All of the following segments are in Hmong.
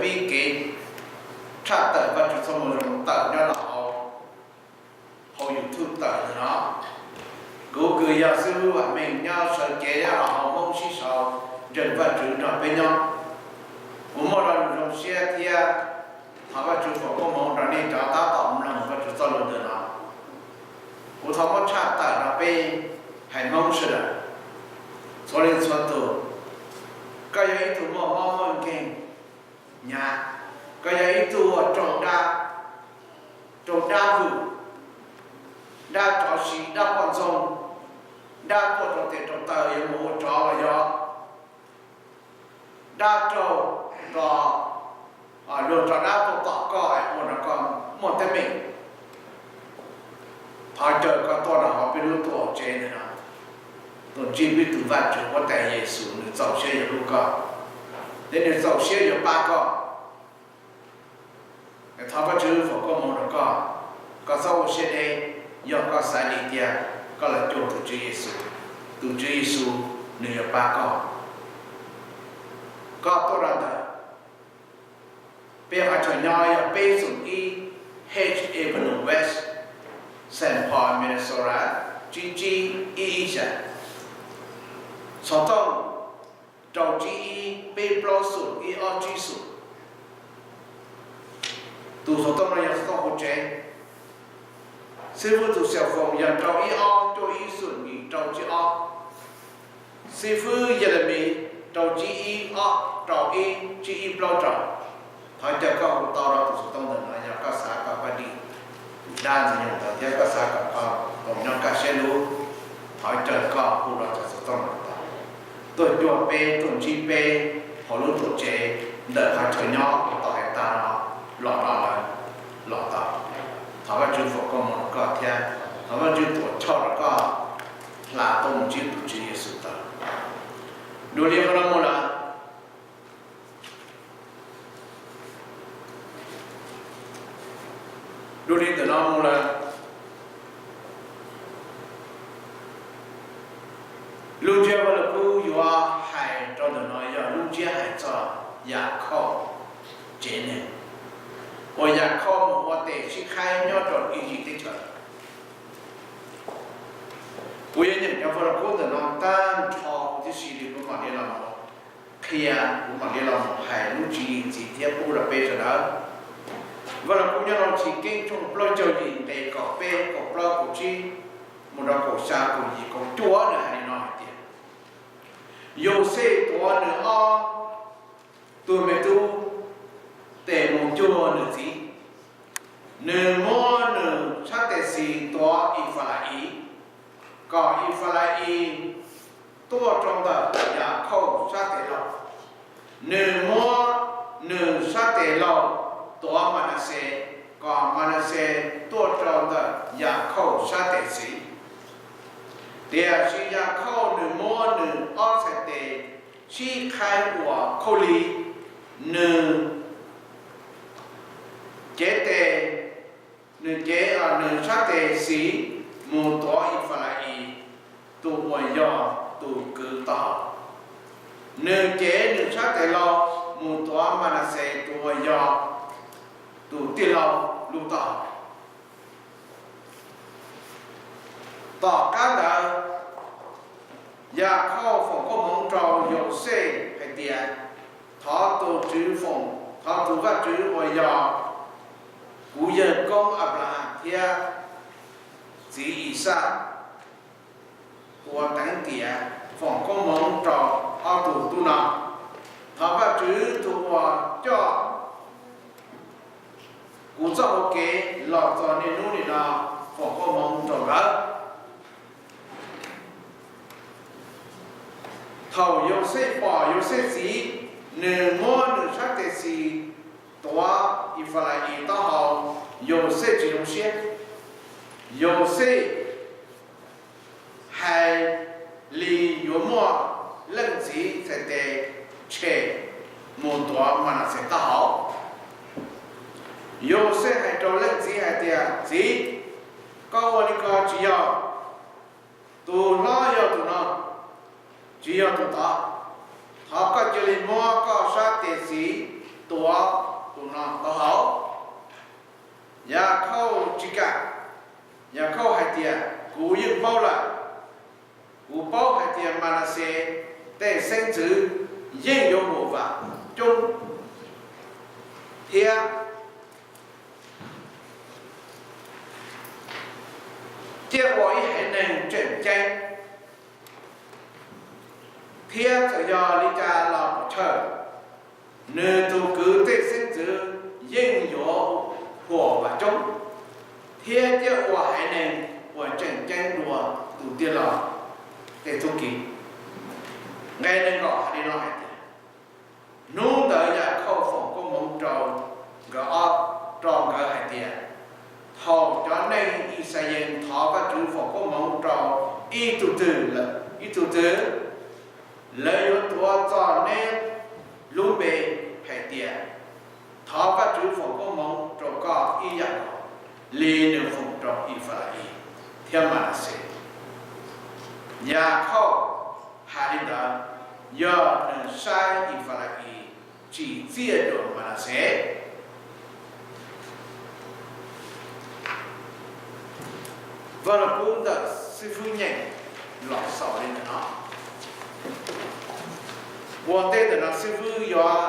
Pib kev tshaj tawm Vajtswv txoj moo zoo tawm nyob rau hauv, hauv YouTube tawm ntawm no. Kuv kws yog xib hwb Vam Meej nyob sawv cev nyob rau hauv Hmoob sib sau ntseeg Vajtswv nrog peb nyob. Kuv muaj lo lus zoo siab thiab thov Vajtswv foom koob hmoov rau nej cov tab tom mloog Vajtswv txoj lus ntawm no. Kuv thov muab tshaj tawm rau peb haiv Hmoob sawv daws, txhua leej txhua tus. Koj yog ib tug muaj mob muaj nkeeg hnyav, koj yog ib tug uas raug dab, raug dab vwm, dab tsov si, dab poj ntxoog, dab tuaj rau tes rau taw yuav mus ua tsov los yog dab raug, luag tso dab tuaj tom koj ua rau koj muaj teeb meem. Thov caw koj tuaj rau hauv peb lub tuam tsev ntawm no, tuaj ntsib peb tus Vajtswv Huab Tais Yexus, nws txaus siab yuav hlub koj, thiab nws txaus siab yuav pab koj. Thov Vajtswv foom koob hmoov rau koj, koj txhob ua siab deb. Yog koj xav dim tiag, koj los cuag tus Tswv Yexus, tus Tswv Yexus nws yuav pab koj. Koj tuaj rau ntawm peb qhov chaw nyob yog peb xoom ib H Avenue West, Saint Paul, Minnesota, tsib tsib ib ib xya. Xov tooj rau tsib ib peb plaub xoom ib ob tsib xoom. Tus xov tooj no yog xov tooj hauv tsev. Xib fwb tus xyel foos yog rau ib ob cuaj ib xoom yim rau tsib ob. Xib fwb Yelemis rau tsib ib ob rau ib tsib ib plaub rau. Thov caw koj hu tau rau tus xov tooj ntawm no yog koj xav kom koj dim tus dab ntxwg nyoog ntawd thiab koj xav kom koj tau nyob kaj siab lug. Thov caw koj hu rau tus xov tooj ntawm no tuaj cuag peb, tuaj ntsib peb hauv lub tuam tsev ntawm qhov chaw nyob uas tau hais tag no los no lawm, los tau. Thov Vajtswv foom koob hmoov rau koj thiab thov Vajtswv tuam choj rau koj hla tuaj mus ntsib tus Tswv Yexus tau. Dua li qhov no mus lawm, dua li ntawm no mus lawm. Lub ntsiab Vaj Lug Kub yuav hais rau ntawm no yog lub ntsiab hais txog Yakhauj tsev neeg uas Yakhauj mus ua tes sib qhaib nyob rau Iziv teb chaws. Kuv yuav nyeem cov Vaj Lug Kub ntawm no tag nrho huv tib si li kuv mam li los qhia, kuv mam li los hais lub tswv yim ntxiv thiab pub rau peb sawv daws. Vaj Lug Kub nyob rau Chiv Keeb tshooj plaub caug yim nqe kaum peb, kaum plaub, kaum tsib, mus rau kaum xya, kaum yim, kaum cuaj, nws hais li no hais tias, Yauxej tuav nws ob tug me tub tes mus cuag nws txiv. Nws muab nws sab tes xis tuav Ifalaim, kom Ifalaim tuaj rau ntawm Yakhauj sab tes laug. Nws muab nws sab tes laug tuav Manaxes, kom Manaxes tuaj rau ntawm Yakhauj sab tes xis. Tiam sis Yakhauj nws muab nws ob txhais tes sib qhaib ua khaub lig, nws cev tes, nws cev nws sab tes xis mus tuav Ifalaim, tus uas yog tus kwv taub hau. Nws cev nws sab tes laug mus tuav Manaxes, tus uas yog tus tij laug lub taub hau. Tom qab ntawd, Yakhauj foom koob hmoov rau Yauxej hais tias, thov tus Tswv foom, thov tus Vajtswv uas yog kuv yawg koob Anplahas thiab txiv Ixaj tus uas teev tiam foom koob hmoov rau ob tug tub no. Thov Vajtswv tus uas coj kuv txoj hau kev los txog niaj hnub nim no foom koob hmoov rau lawv. Thaum Yauxej pom Yauxej txiv, nws muab nws sab tes xis tuav Ifalaim taub hau, Yauxej tsis zoo siab. Yauxej hais li yuav muaj leej txiv txhais tes tshem mus tuav Manaxes taub hau. Yauxej hais rau leej txiv hais tias, Txiv, koj ua li ko tsis yog. Tus hlob yog tus no, tsis yog tus tod. Thov koj cia li muab koj sab tes xis tuav xeeb ntxwv yeej yuav huam vam coob thiab ciaj ua ib haiv neeg tseem ceeb, thiab txawm yog li cas los pov chawj, nws tus kwv tej xeeb ntxwv yeej yuav huam vam coob thiab ciaj ua haiv neeg uas tseem ceeb dua tus tij laug tej tub ki. Nqe nees nkaum hais li no hais tias, hnub ntawd Yaj Khauj foom koob hmoov rau nkawd ob, rau nkawd hais tias, thaum cov neeg Yixalayees thov Vajtswv foom koob hmoov rau ib tug twg lawm, ib tug twg, lawv yuav tuav txog neb lub npe hais tias, thov Vajtswv foom koob hmoov rau koj ib yam nkaus li nws foom rau Ifalaim thiab Manaxes. Yaj Khauj hais li ntawd yog nws saib Ifalaim tsim txiaj dua Manaxes. Vaj Lug Kub ntawm xib fwb Nyeem los xaus li ntawm no. Ua ntej ntawm no xib fwb yuav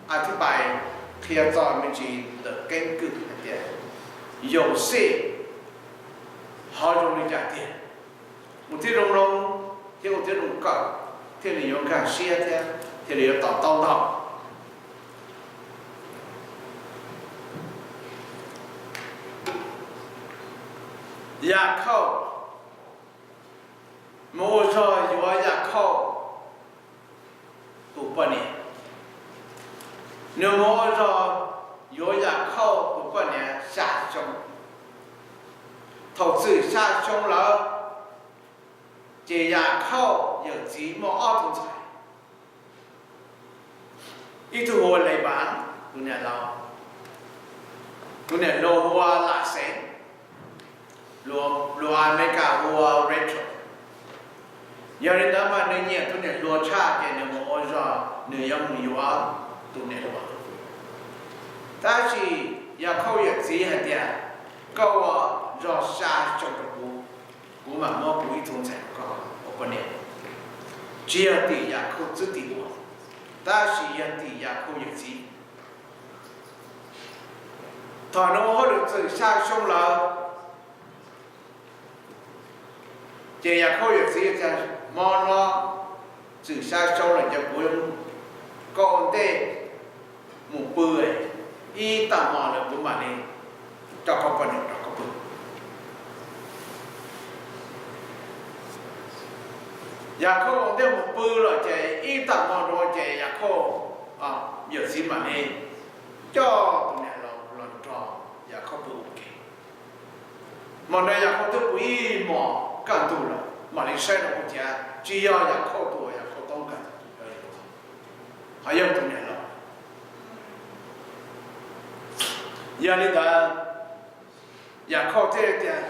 a thib pais qhia txog me ntsis ntawm keeb kwm hais tias Yauxej ho zoo li cas tiag, ua tib zoo zoo thiab ua tib zoo kawm thiaj li yuav nkag siab thiab thiaj li yuav to taub ntau. Yaj Khauj mus ua zog yuav Yaj Khauj tus poj niam. Nws mus ua zog yuav Yaj Khauj tus poj niam xya xyoo. Thaum txwm xya xyoo lawm, ces Yaj Khauj yawm txiv muaj ob tug ntxhais, ib tug hu ua Lepas, tus niam laus, tus niam hluas hu ua Laxees, luag Amelikas hu ua Rachel. Yog li ntawd mas nws nyiam tus niam hluas tshaj ces nws mus ua zog nws yuav mus yuav tus niam hluas. Tab sis Yaj Khauj yawm txiv hais tias, koj ua zog xya xyoo rau kuv, kuv mam muab kuv ib tug ntxhais rau koj ua poj niam. Tsis yog tim Yaj Khauj xwb tim ua, tab sis yog tim Yaj Khauj yawm txiv. Thaum nws ua hauj lwm txwm xya xyoo lawm, ces Yaj Khauj yawm txiv tias, hmo no txwm xya xyoo lawm ces kuv, koj ua ntej mus pw, ib tag hmo lawm kuv mam li coj koj poj niam rau koj pw. Yaj Khauj ua ntej mus pw lawm ces ib tag hmo rau ces Yaj Khauj yawm txiv mam li coj tus niam laus los nrog Yaj Khauj pw ua ke. Hmo ntawd Yaj Khauj twb pw ib hmos kaj ntug lawm, mam li saib rau hauv thiab tsis yog Yaj Khauj tus uas Yaj Khauj toob kas, ho yog tus niam laus. Yog li ntawd, Yaj Khauj thiaj tias,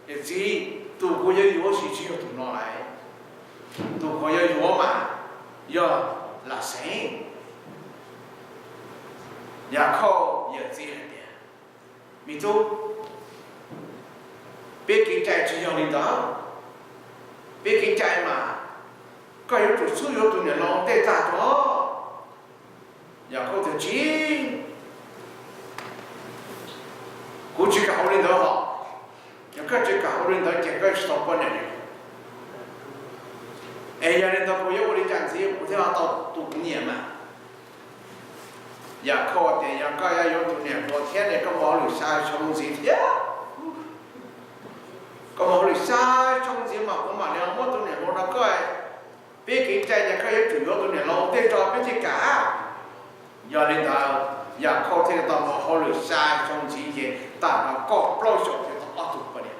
yawm txiv, tus kuv yuav yuav sis tsis yog tus no lawm, tus kuv yuav yuav mas yog Laxees. Yaj Khauj yawm txiv hais tias, me tub, peb kev cai tsis yog li ntawd. Peb kev cai mas koj yuav tsum xub yuav tus niam laus ua ntej tag tso. Yaj Khauj tias, tsis, kuv tsis kam ua li ntawd hos. Yog koj tsis kam ua li ntawd ces koj tsis tau poj niam li. Es yog li ntawd kuv yuav ua li cas ntxiv kuv thiaj tau tus kuv nyiam mas? Yaj Khauj tias, yog koj yuav yuav tus niam hluas thiab ne, koj muaj hauj lwm xya xyoo ntxiv thiab. Koj muaj hauj lwm xya xyoo ntxiv mas kuv mam li muab tus niam hluas rau koj. Peb kev cai ces koj yuav tsum yuav tus niam laus ua ntej tso peb thiaj kam. Yog li ntawd, Yaj Khauj thiaj li tau muaj hauj lwm xya xyoo ntxiv ces tag nrho kaum plaub xyoos thiaj tau ob tug poj niam.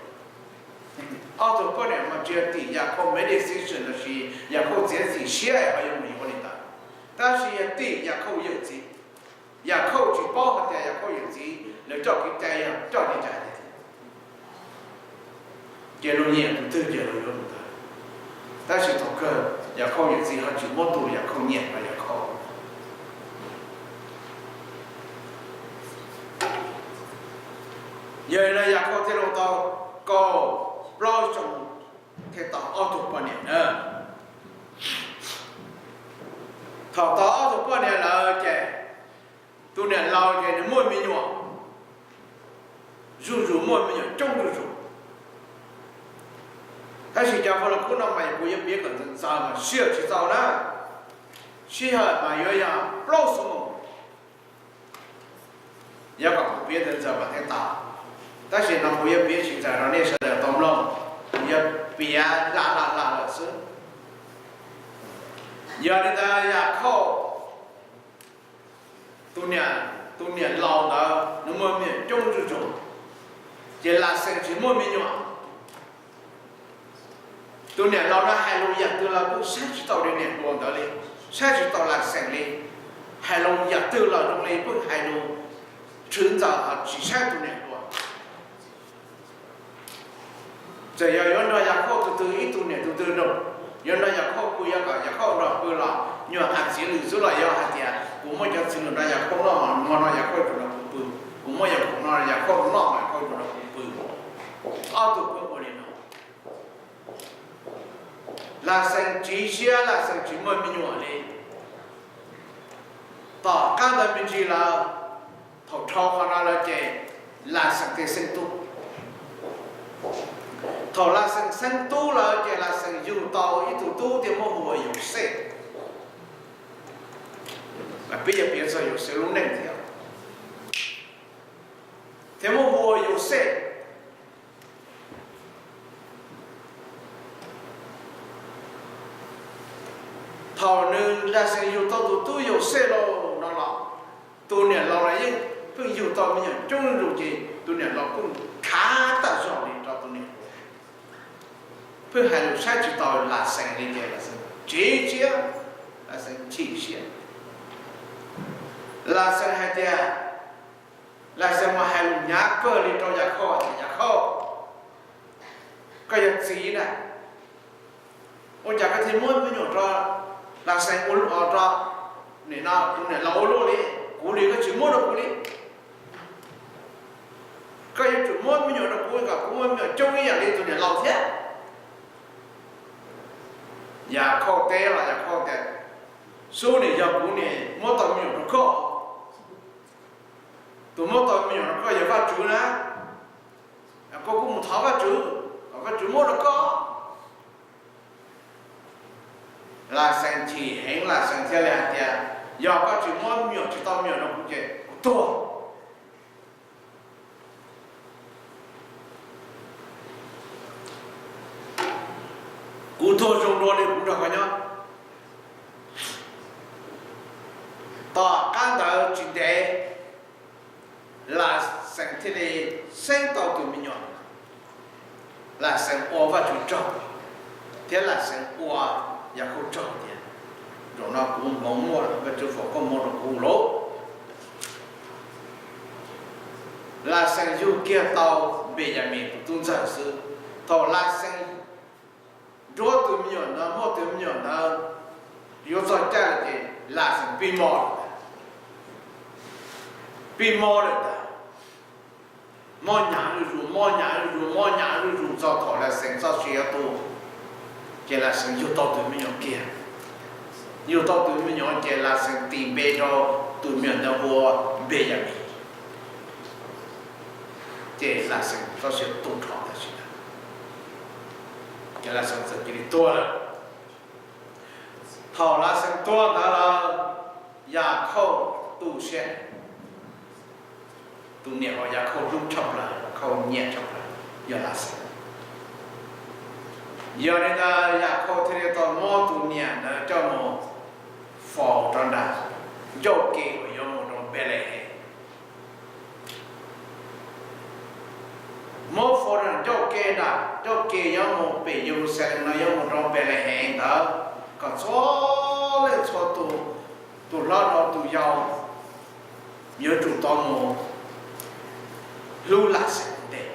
Ob tug poj niam mas tsis yog tim Yaj Khauj make decision los sis Yaj Khauj txiav txim siab es ho yuav mus yuav li ntawd, tab sis yog tim Yaj Khauj yawm txiv. Yaj Khauj tsis paub hais tias Yaj Khauj yawm txiv lawv coj kev cai yog coj li cas tiag. Ces luag nyiam tus twg ces luag yuav tus ntawd. Tab sis thaum kawg Yaj Khauj yawm txiv ho tsis muab tus Yaj Khauj nyiam rau Yaj Khauj. Yog li no Yaj Khauj thiaj li tau kaum plaub xyoo thiaj tau ob tug poj niam na. Thaum tau ob tug poj niam lawm ces tus niam laus ces nws muaj me nyuam zuj zus, muaj me nyuam coob zuj zus. Tab sis cov hauj lwm qub no mas kuv yuav piav kom ntxaws ntxaws mas sij hawm tsis txaus na. Sij hawm mas yuav yog plaub xuab moos, yog kom kuv piav ntxaws ntxaws mas thiaj tau. Tab sis no kuv yuav piav tsis ntxaws rau nej sawv daws tau mloog, kuv yuav piav hla hla hla lawm xwb. Yog li ntawd Yakhauj tus niam, tus niam laus ntawd nws muaj me nyuam coob zuj zus, ces Laxees tsis muaj me nyuam. Tus niam laus no hais lus yam twg los pheej saib tsis tau li niam hluas ntawd li, saib tsis tau Laxees li. Hais lus yam twg los zoo li pheej hais lus tshwv ntxaws ho tsis saib tus niam hluas. Txawm yog yuav nrog Yakhauj tus twg ib tug niam tus twg nrog, yuav nrog Yakhauj pw yuav kom Yakhauj nrog pw los nyuam qhuav txiav lws xwb los yog hais tias kuv muaj cov txiav lws nrog Yakhauj noj, hmo no Yakhauj tsuas nrog kuv pw, kuv muaj cov khoom no Yakhauj noj mas Yakhauj tsuas nrog kuv pw. Ob tug pheej ua li no. Laxees tsiv siab, Laxees tsis muaj me nyuam li. Tom qab ntawd me ntsis lawm, thaum dhau qhov no lawm ces Laxees thiaj xeeb tub. Thaum Laxees xeeb tub lawm ces Laxees yug tau ib tug tub thiaj muab hu ua Yauxej. Peb yuav piav txog Yauxej lub neej thiab, thiaj muab hu ua Yauxej. Thaum nws, Laxees yug tau tus tub Yauxej lauj no los, tus niam laus los yeej pheej yug tau me nyuam coob zuj zus ces tus niam laus pheej khav tag zog li rau tus niam hluas, pheej hais lus saib tsis tau Laxees li ces Laxees tsiv siab, Laxees chim siab. Laxees hais tias, Laxees mas hais lus hnyav kawg li rau Yakhauj tias, Yakhauj, koj yog txiv na, ua cas koj thiaj muab me nyuam rau Laxees ua luaj, rau nim no tus niam laus ua luaj li? Kuv li koj tsis muab rau kuv li. Koj yuav tsum muab me nyuam rau kuv kom kuv muaj me nyuam coob ib yam li tus niam laus thiab. Yakhauj teb los Yakhauj tias, xub nim yog kuv nim muab tau me nyuam rau koj. Tus muab tau me nyuam rau koj yog Vajtswv na. Koj kuj mus thov Vajtswv kom Vajtswv muab rau koj. Laxees chim heev, Laxees thiaj li hais tias, yog koj tsis muab me nyuam, tsis tau me nyuam rau kuv ces kuv tuag. Kuv tuag zoo dua li kuv nrog koj nyob. Tom qab ntawd tsis ntev, Laxees thiaj li xeeb tau tus me nyuam. Laxees ua Vajtswv tsaug thiab Laxees ua Yakhauj tsaug tias, zaum no kuv hmoov muaj, Vajtswv foom koob hmoov rau kuv lauj. Laxees yug kiag tau Npeyamis tus tub ntxawg xwb. Thaum Laxees nruab tus me nyuam ntawd, muaj tus me nyuam ntawd yuav txog caij lawm ces Laxees pib mob lawm ntag. Pib mob lawm ntag. Mob hnyav zuj zus, mob hnyav zuj zus, mob hnyav zuj zus txog thaum Laxees txoj sia yuav tu, ces Laxees yug tau tus me nyuam kiag. Yug tau tus me nyuam ces Laxees tis npe rau tus me nyuam ntawd ua Npeyamis. Ces Laxees txoj sia tu dhau tam sim ntawd, ces Laxees txawm cia li tuag lawm. Thaum Laxees tuag ntawd lawm, Yakhauj tu siab. Tus niam uas Yakhauj hlub tshaj plaws, Yakhauj nyiam tshaj plaws yog Laxees. Yog li ntawd Yakhauj thiaj li tau muab tus niam ntawd coj mus faus rau nram ncauj ke uas yuav mus rau Npelehees. Muab faus rau ncauj ke nram ncauj ke yuav mus pem Yeluxalees no yuav mus rau Npelehees ntawd, kom txhua leej txhua tus, tus hlob rau tus yau, yuav tsum tau mus hlub Laxees ua ntej,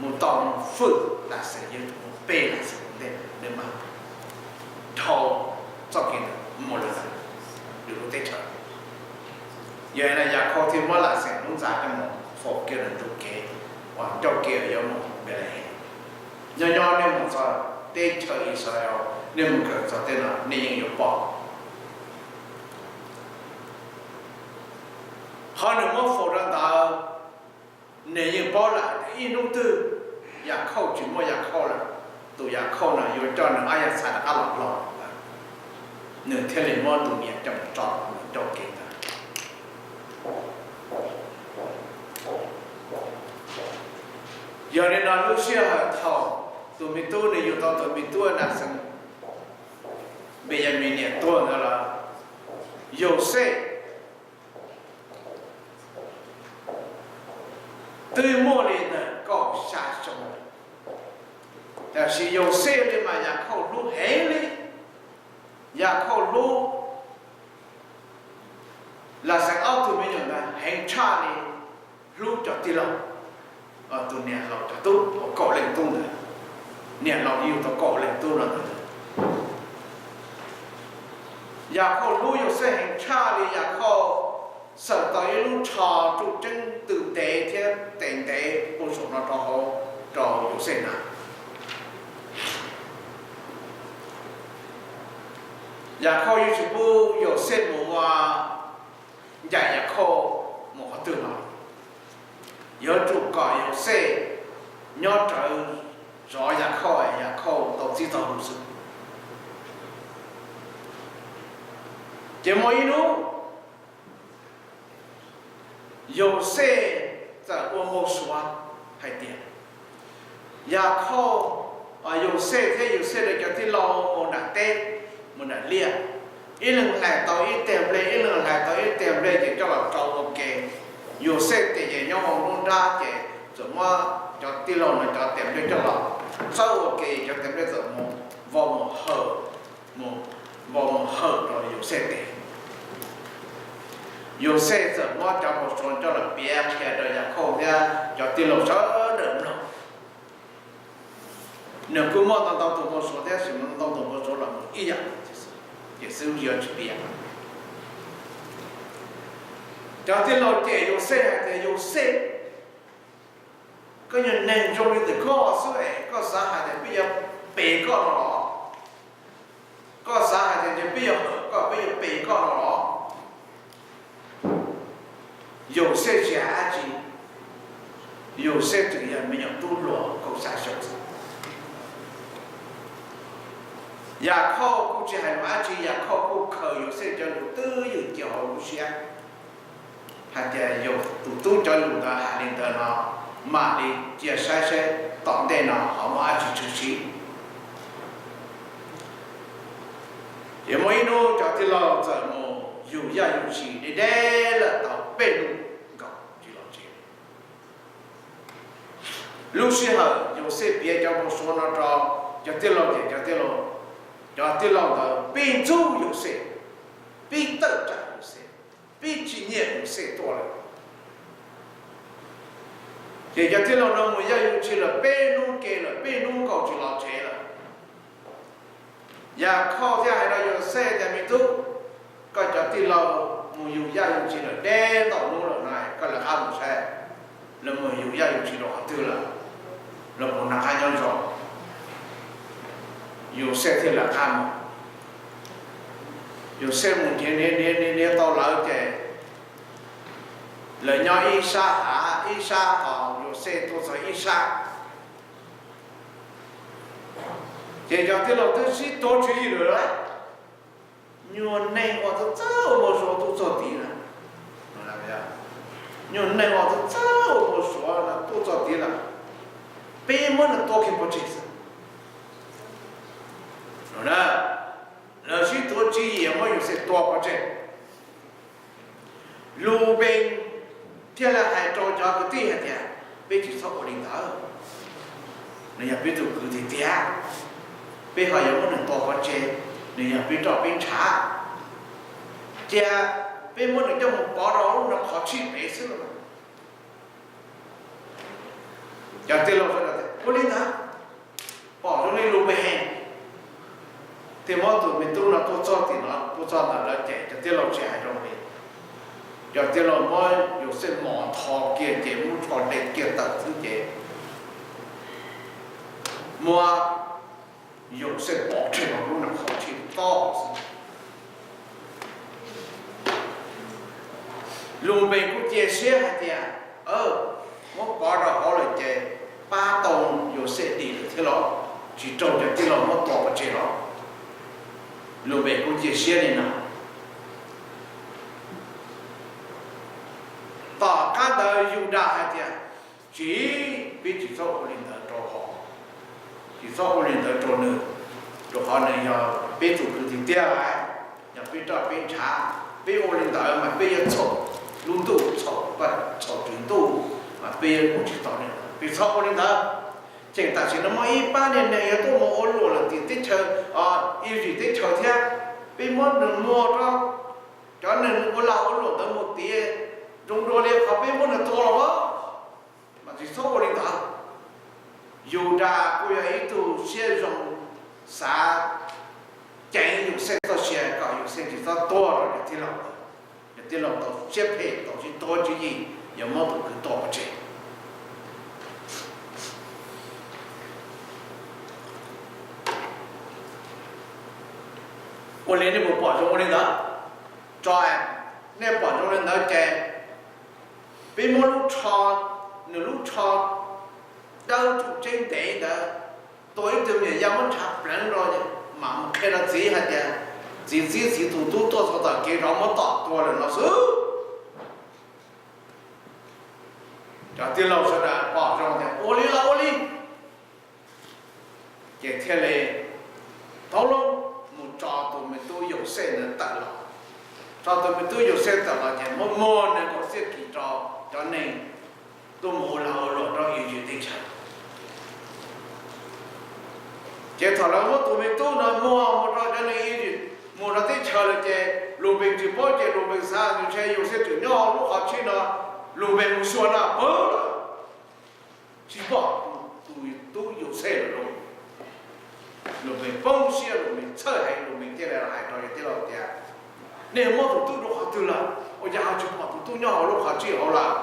mus tau mus fwm Laxees, yuav tsum mus pe Laxees ua ntej, nws mam dhau txoj kev ntawd mus lawm lwm lub teb chaws. Yog li no Yakhauj thiaj muab Laxees lub ntxa coj mus faus kiag rau ncauj ke uas ncauj ke yuav mus Npelehees. Nyob nyob nej mus txog teb chaws Yixalayees, nej mus kawm txog tej no nej yeej yuav pom. Thaum nws muab faus rau ntawd, nws yeej paub lawm tias ib hnub twg Yakhauj tsis muaj Yakhauj lawm, tus Yakhauj no yuav coj nws ob yam txhais rov qab los hlo. Nws thiaj li muab tus niam coj mus tso rau ncauj kev ntawd. Yog li no lub sij hawm thaum tus me tub nws yug tau tus me tub Nas Xees, Npis Yas Mis niam tuag ntawd lawm, Yauxej twb muaj li ntawm kaum xya xyoo lawm, tab sis Yauxej li mas Yakhauj hlub heev li. Yakhauj hlub Las Xees ob tug me nyuam ntawd heev tshaj li hlub cov tij laug, tus niam laus cov tub uas kaum leej tub ntawd, niam laus yug tau kaum leej tub no ntawd. Yakhauj hlub Yauxej heev tshaj li. Yakhauj xawm tau ib lub tsho tsuj tseeb ntws ntev thiab tes ntev ua saum no rau hauv rau Yauxej hnav. Yakhauj yeej tsis pub Yauxej mus ua, ncaim Yakhauj mus qhov twg los, yuav tsum kom Yauxej nyob rawv zov Yakhauj, Yakhauj tau txib tau lus xwb. Ces muaj ib hnub Yauxej txawm ua npau suav hais tias Yakhauj, Yauxej thiab Yauxej lawv cov tij laug mus nram teb, mus nram liaj, ib leeg hlais tau ib teg nplej, ib leeg hlais tau ib teg nplej ces coj los rau ua ke. Yauxej tes ces nyob hauv lub nrab ces txawm muab cov tij laug no cov tes nplej coj los txawb ua ke, cov tes nplej txawm mus vau mus hawm, mus vau mus hawm rau Yauxej tes. Yauxej txawm muab cov npau suav coj los piav qhia rau Yakhauj thiab cov tij laug sawv daws mloog. Nws kuj muaj ntau ntau tus npau suav thiab, tab sis ntau tus npau suav los mus ib yam ces xwb yuav tsis piav. Cov tij laug cem Yauxej hais tias, Yauxej, koj yog neeg zoo li ntawm koj xwb es koj xav hais tias peb yuav pe koj no los? Koj xav hais tias peb yuav hawm koj, peb yuav pe koj no los? Yauxej tsis hais dab tsi, Yauxej tseem yog me nyuam tub hluas kaum xya xyoo xwb. Yakhauj kuj tsis hais lus dab tsi, Yakhauj kuj khaws Yauxej cov lus twb ywm cia hauv lub siab hais tias yog tus tub cov lus ntawd hais li ntawd no, mam li cia saib saib tom ntej no ho muaj dab tsi tshwm sim. Ces muaj ib hnub cov tij laug txawm mus yug yaj yug tshis deb deb lawm tau peb hnub nkaus tsis los tsev. Lub sij hawm Yauxej piav cov npau suav no rau cov tij laug ces cov tij laug, cov tij laug ntawd pib ntxub Yauxej, pib tawm tsam Yauxej, pib tsis nyiam Yauxej tuaj lawm. Ces cov tij laug no mus yaj yug tshis lawm peb hnub ke lawm, peb hnub nkaus tsis los tsev lawm. Yakhauj thiaj hais rau Yauxej tias, me tub, koj cov tij laug mus yug yaj yug tshis lawm deb ntau hnub lawm no, koj lawv qab mus saib lawv mus yug yaj yug tshis rau qhov twg lawm, lawv puas nrog qab nyob zoo. Yauxej thiaj lawv qab mus. Yauxej mus nrhiav nrhiav nrhiav nrhiav tau lawv ces lawv nyob ib sab hav ib sab, ho Yauxej tuaj txog ib sab. Ces cov tij laug twb sib tuav tswv yim lawm, nyuag neeg uas txawj ua npau suav tuaj txog tid lawm. Nyuag neeg uas txawj ua npau suav no tuaj txog tid lawm, peb muab nws tua kiag pov tseg xwb. Lawv sib tuav tswv yim muab Yauxej tua pov tseg. Lus Npees thiaj li hais rau cov kwv tij hais tias, peb tsis txhob ua li ntawd, nws yog peb tus kwv tiag tiag, peb ho yuav muab nws tua pov tseg, nws yog peb roj peb ntshav, cia peb muab nws coj mus pov rau lub no qhov tshij pem xwb los. Cov tij laug sawv daws tias, ua li ntawd, pom zoo li Lus Npees heev, thiaj muab tus me tub no tuaj txog tim no, tuaj txog ntawm lawv ces cov tij laug tsis hais rau li. Cov tij laug muab Yauxej mos ntho kiag ces muab tsho de kiag tawm xwb ces muab Yauxej pov tseg hauv lub no qhov tshij tob xwb. Lus npe kuj cia siab hais tias, muab pov rau hauv lawm ces pab tau Yauxej dim lawm thiab los, tsis raug cov tij laug muab tua pov tseg los? Lus npe kuj cia siab li no. Tom qab ntawd Yudas hais tias, tsis, peb tsis txhob ua li ntawd rau hauv, tsis txhob ua li ntawd rau nws, rau qhov nws yog peb tus kwv tiag tiag lawm, yog peb roj peb ntshav. Peb ua li ntawd mas peb yuav txhaum lub ntuj, txhaum, txhaum tswv ntuj, mas peb yuav ua tsis tau li ntawd, peb txhob ua li ntawd. Ces tam sim no muaj ib pab niag neeg yuav tuaj mus ua luam lawm tim teb chaws Iziv teb chaws thiab, peb muab nws muag rau, cov neeg ua lag ua luam ntawd mus tiav zoo dua li qhov peb muab nws tua los mas, mas tsis txhob ua li ntawd. Yudas kuj yog ib tug siab zoo, xav ceev Yauxej txoj sia kom Yauxej tsis txhob tuag rau cov tij laug ntawd. Cov tij laug tau siab phem, tau sib tuav tswv yim yuav muab tus kwv tua pov tseg. Ua li nej puas pom zoo ua li ntawd? Tso, nej pom zoo li ntawd ces peb muab lub tsho, nws lub tsho dawb tsum tseeb ntev ntawd, tua ib tug me nyuam yaj muab ntshav pleev rau, mam mus qhia rau txiv hais tias, txiv, txiv, txiv tus tub tuaj txog tom kev zov muab tom tua lawm no xwb. Cov tij laug sawv daws pom zoo tias ua li los ua li. Ces thiaj li tau los mus tso tus me tub Yauxej ntawd tawm los. Tso tus me tub Yauxej tawm los ces muab muag nws nkaum txhiab kis rau cov neeg tuaj mus ua lag ua luam rau Iziv teb chaws. Ces thaum lawv muab tus me tub no muag mus rau cov neeg Iziv, mus rau teb chaws lawm ces Lunpes tsis paub, ces Lunpes xav ntshe Yauxej tseem nyob hauv lub qhov tshib no, Lunpes mus xyuas na pw lawm, tsis pom tus tub Yauxej lawm lauj. Lunpes poob siab, Lunpes txhawj heev, Lunpes thiaj li hais rau cov tij laug tias, nej muab tus tub rau qhov twg lawm, ua cas ho tsis pom tus tub nyob hauv lub qhov tshib hauv lawm?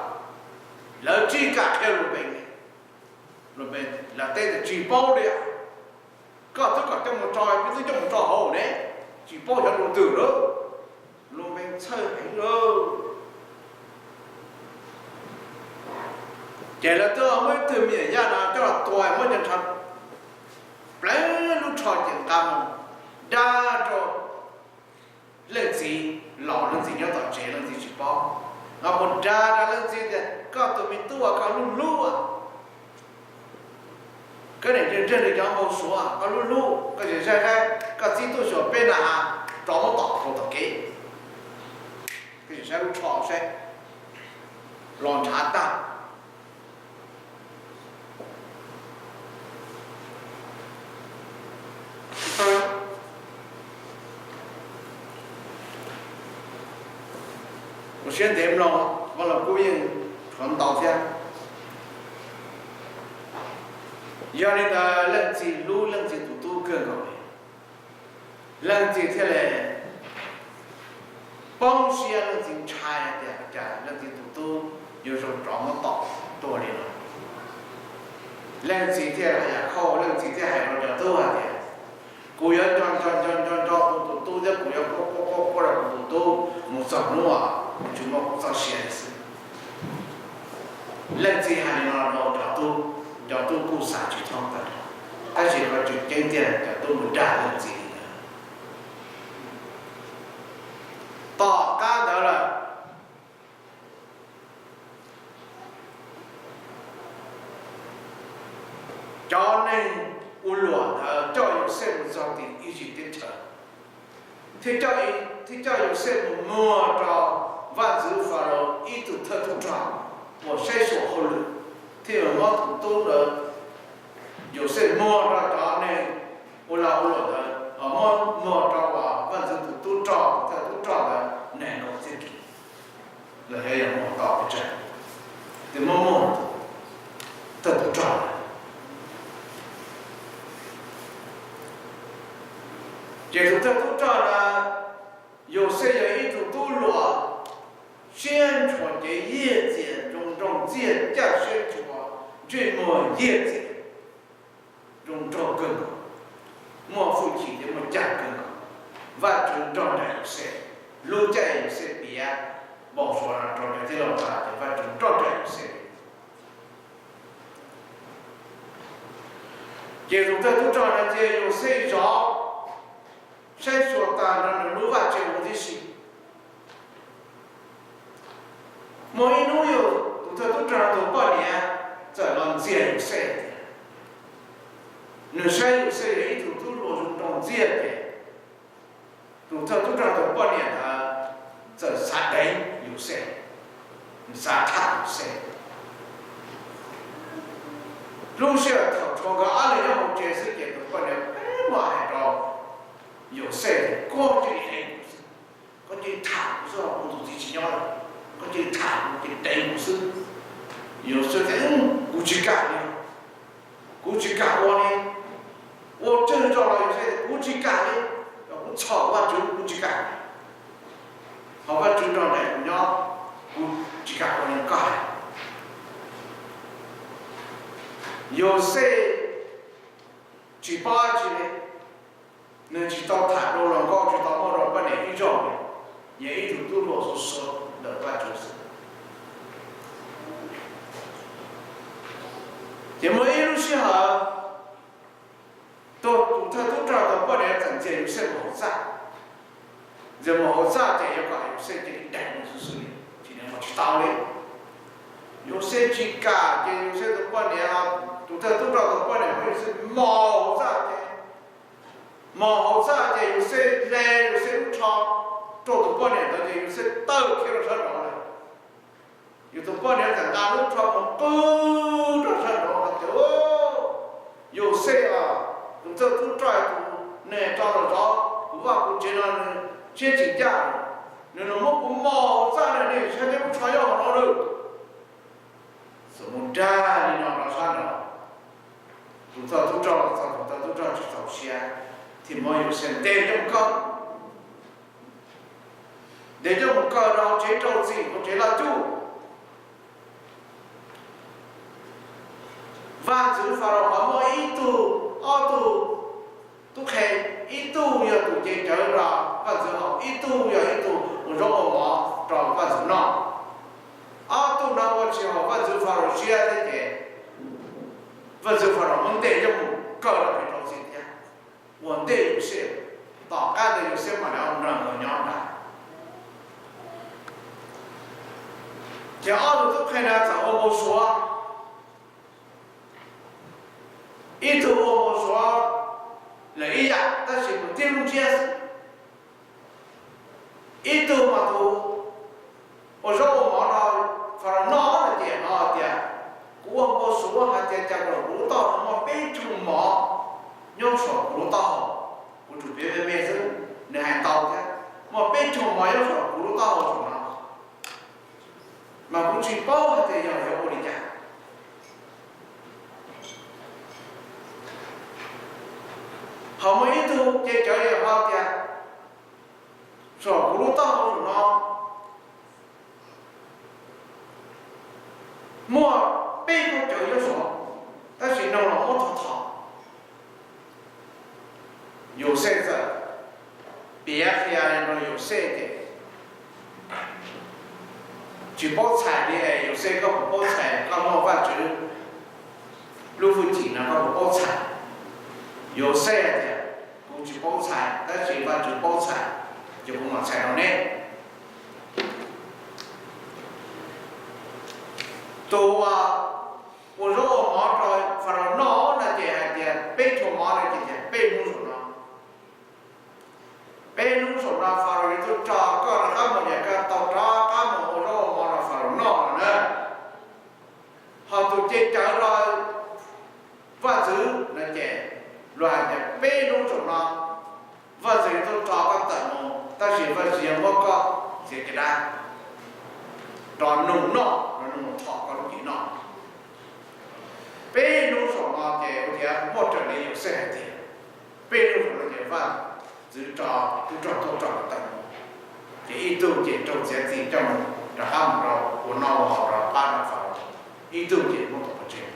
Lawv tsis kam qhia Lunpes. Lunpes, lawv teb tias tsis paub li, koj twb kom coj mus tso, peb twb coj mus tso hauv ne, tsis paub xyov rau twg lawm. Lunpes txhawj heev lauj. Ces lawv twb muab ib tug me nyuam yaj no coj los tua, muab cov ntshav pleev lub tsho ces nqa mus dag rau leej txiv, los leej txiv nyob tom tsev, leej txiv tsis paub. Nqa mus dag rau leej txiv tias, koj tus me tub uas koj hlub hlub, koj niam ntseg ntseg nws cov npau suav, koj hlub hlub, koj tsis saib saib, koj txib tuaj xyuas peb na, rov muab tom rau tom kev, koj tsis saib lub tsho saib, los ntshav tag. Ua siab ntev mloog, Vaj Lug Kub yeej qhuav ntau thiab. Yog li ntawd leej txiv hlub leej txiv tus tub kawg nkaus li. Leej txiv thiaj li poob siab, leej txiv ntshai tias cas leej txiv tus tub yuav zoo rov muab tom tuag li no. Leej txiv thiaj hais yam khauj, leej txiv thiaj hais rau cov tub hais tias, kuv yuav nco nco nco nco nco kuv tus tub thiab kuv yuav quaj quaj quaj quaj rau kuv tus tub mus txog hnub uas kuv tsis muaj kuv txoj sia li xwb. Leej txiv hais li no rau cov tub, cov tub kuj xav tsis thoob tag, tab sis qhov tseem ceeb tiag cov tub mus dag leej txiv li ntawd. Tom qab ntawd lawm, cov neeg ua luam ntawd coj Yauxej mus txog tim Iziv teb chaws, thiab coj, thiab coj Yauxej mus muag rau vaj ntxwv Falaus ib tug thawj tub rog uas saib xyuas hauj lwm, thiaj muab tus tub ntawd, Yauxej muag rau cov neeg ua lag ua luam ntawd, muab muag rau uas vaj ntxwv tus tub rog, tus thawj tub rog ntawd nees nkaum txhiab kis. Los yog yog muag tau pes tsawg, ces muab muag thawj tub rog ntawd. Ces tus thawj tub rog ntawd, Yauxej yog ib tug tub hluas siab ntshua cev yiag txias, nroo nroog txiag, caj siab ntshua, ntsej muag yiag txias, zoo nraug kawg nkaus, muaj hwj chim thiab muaj cag kawg nkaus. Vajtswv nrog nraim Yauxej, hlub caij Yauxej tiav, npau suav no rau nws thiaj los tas ces Vajtswv nrog nraim Yauxej. Ces tus thawj tub rog no cia Yauxej zov saib xyuas tas nrog nws lub vaj tse huv tib si. Muaj ib hnub yog tus thawj tub rog tus poj niam txawm los ntxias Yauxej tias, nws saib Yauxej yog ib tug tub hluas zoo nraug ntxiag ces tus thawj tub rog tus poj niam ntawd txawm xav deev Yauxej, xav tham Yauxej. Lub sij hawm thaum tshuav nkawd ob leeg nyob hauv tsev xwb ces tus poj niam peb muaj hais rau Yauxej tias, koj cia li deev kuv xwb, koj cia li tham kuv xwb, kuv tus txiv tsis nyob lawm, koj cia li tham kuv, cia li deev kuv xwb. Yauxej tias, kuv tsis kam li, kuv tsis kam ua li. Ua tsawg zaus los Yauxej tias kuv tsis kam li, kuv txhaum Vajtswv kuv tsis kam li. Ho Vajtswv nrog nraim kuv nyob, kuv tsis kam ua li koj hais. Yauxej tsis paub dab tsi li, nws tsis tau tham dua hluas nkauj, tsis tau muaj dua poj niam ib zaug li, yog ib tug tub hluas xwb xwb ntawm Vajtswv xwb. Ces muaj ib lub sij hawm, tus thawj tub rog tus poj niam txawm ntxias Yauxej mus hauv txaj. Ntxias mus hauv txaj ces yuav kom Yauxej cia li deev nws xwb xwb li, tsis deev los tsis tau li. Yauxej tsis kam ces Yauxej tus poj niam, tus thawj tub rog tus poj niam muab Yauxej mos hauv txaj ces, mos hauv txaj ces Yauxej hle Yauxej lub tsho rau tus poj niam ntawd ces Yauxej tawm khiav rau sab nraud lawm. Yus tus poj niam txawm nqa lub tsho mus qw rau sab nraud hais tias, Yauxej os, tus thawj tub rog tus neeg tso los zov kuv vaj kuv tsev no nws siab tsis ncaj, nws los muab kuv mos hauv txaj na, nej saib, neb lub tsho nyob hauv no lawm. Txawm mus dag li no rau sab nraud, tus thawj tub rog los txog, tus thawj tub rog tsis txaus siab, thiaj muab Yauxej ntes coj mus kaw. Ntes coj mus kaw rau hauv tsev rau txim hauv tsev laj cuj. Vaj ntxwv Falaus ho muaj ib tug, ob tug tub qhe, ib tug yog tus ce cawv rau vaj ntxwv haus, ib tug yog ib tug ua zaub ua mov rau vaj ntxwv noj. Ob tug no ua tsis haum vaj ntxwv Falaus siab thiab ces vaj ntxwv Falaus muab ntes coj mus kaw rau pem rau txim thiab, ua ntej Yauxej, tom qab ntawd Yauxej mam li ua nrog nkawd nyob nrad. Ces ob tug tub qhe no txawm ua npau suav, ib tug ua npau suav lawm ib yam tab sis mus tib lub ntsiab xwb. Ib tug mas tus ua zaub ua mov no, Falaus noj no ces no hais tias, kuv ua npau suav hais tias cas kuv lub taub hau no muaj peb tug mov nyob saum kuv lub taub hau, kuv tsuas piav me me xwb, nws hais ntau thiab, muaj peb tug mov nyob saum kuv lub taub hau saum no, mas kuv tsis paub hais tias yog yuav ua li cas. Ho muaj ib tug ce cawv hais tias, saum kuv lub taub hau saum no muaj peb khaub cawv nyob saum, tab sis no los muab thov thov. Yauxej txawm piav qhia rau Yauxej tias, tsis paub txhais li es Yauxej, koj puas paub txhais, koj muaj Vajtswv lub hwj chim no koj puas paub txhais? Yauxej hais tias, kuv tsis paub txhais tab sis Vajtswv paub txhais, ces kuv mam txhais rau neb. Tus uas ua zaub ua mov rau Falaus noj no ces hais tias peb tug mov no ces tias peb hnub saum no. Peb hnub saum no Falaus yuav tuaj tso koj rov qab mus, yog koj tau rov qab mus ua zaub ua mov rau Falaus noj no na. Ho tus ce cawv rau vaj ntxwv no ces luag hais tias peb hnub saum no vaj ntxwv yuav tuaj tso koj tawm mus, tab sis vaj ntxwv yuav muab koj txiav caj dab rau nws noj, rau nws thom koj lub cev noj. Peb hnub saum no ces ua tias muaj raws li Yauxej hais tias, peb hnub saum no ces vaj ntxwv tso tub rog tuaj tso tawm mus, ces ib tug ces raug txiav txim coj mus rov qab mus rau ua noj ua haus rov qab rau Falaus, ib tug ces muab tom pov tseg.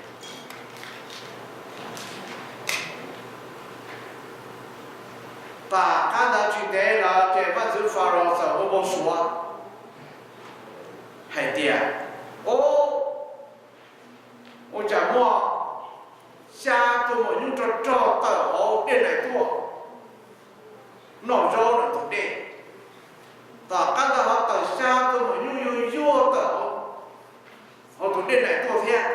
Tom qab ntawd tsis ntev lawm ces vaj ntxwv Falaus txawm ua npau suav, hais tias, o, ua cas muaj xya tus maum nyuj rog rog tawm hauv dej nais tuaj noj zaub ntawm tus dej. Tom qab ntawd ho tawm xya tus maum nyuj yuag yuag tawm hauv tus dej nais tuaj thiab.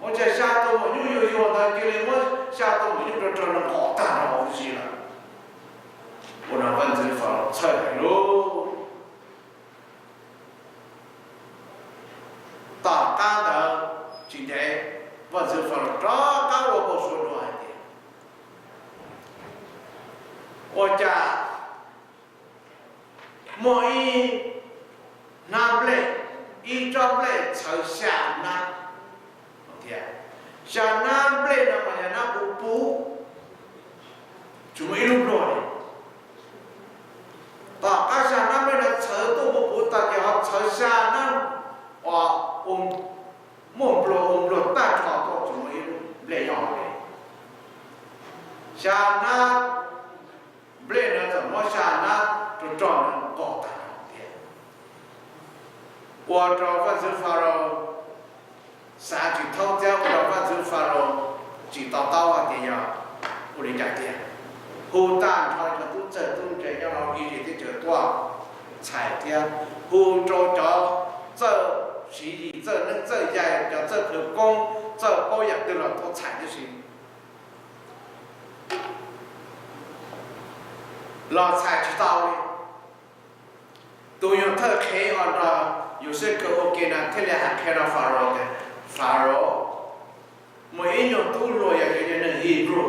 Ua cas xya tus maum nyuj yuag yuag ntawd cia li muab xya tus maum nyuj rog rog no nqos tag nrho huv tib si lawm? Ua no vaj ntxwv Falaus txhawj heev lauj. Tom qab ntawd tsis ntev, vaj ntxwv Falaus rov qab ua npau suav dua hais tias, ua cas muaj ib hnab nplej, ib tsob nplej txhawv xya hnab thiab. Xya hnab nplej no mas yog hnab puv puv, tsis muaj ib lub npluag li. Tom qab xya hnab nplej no txhawv tuaj puv puv tas ces ho txhawv xya hnab uas muaj npluag ua npluag tag nrho tuaj tsis muaj ib lub nplej nyob li. Xya hnab nplej no txawm muab xya hnab rog rog no nqos tag nrho thiab. Ua rau vaj ntxwv Falaus xav tsis thoob thiab ua rau vaj ntxwv Falaus tsis to taub hais tias yog ua li cas tiag. Hu tag nrho cov tub txawj tub ntse nyob rau Iziv teb chaws tuaj txhais thiab hu rau cov txawj siv yis txawj neeb txawj yaig, cov txawj khawv koob, txawj paub yam twg los tuaj txhais tib si los txhais tsis tau li. Tus nyuag thawj qhev uas nrog Yauxej kawg ua ke no thiaj li hais qhia rau Falaus tias, Falaus, muaj ib nyuag tub hluas yog cov nyuag neeg Hebrew,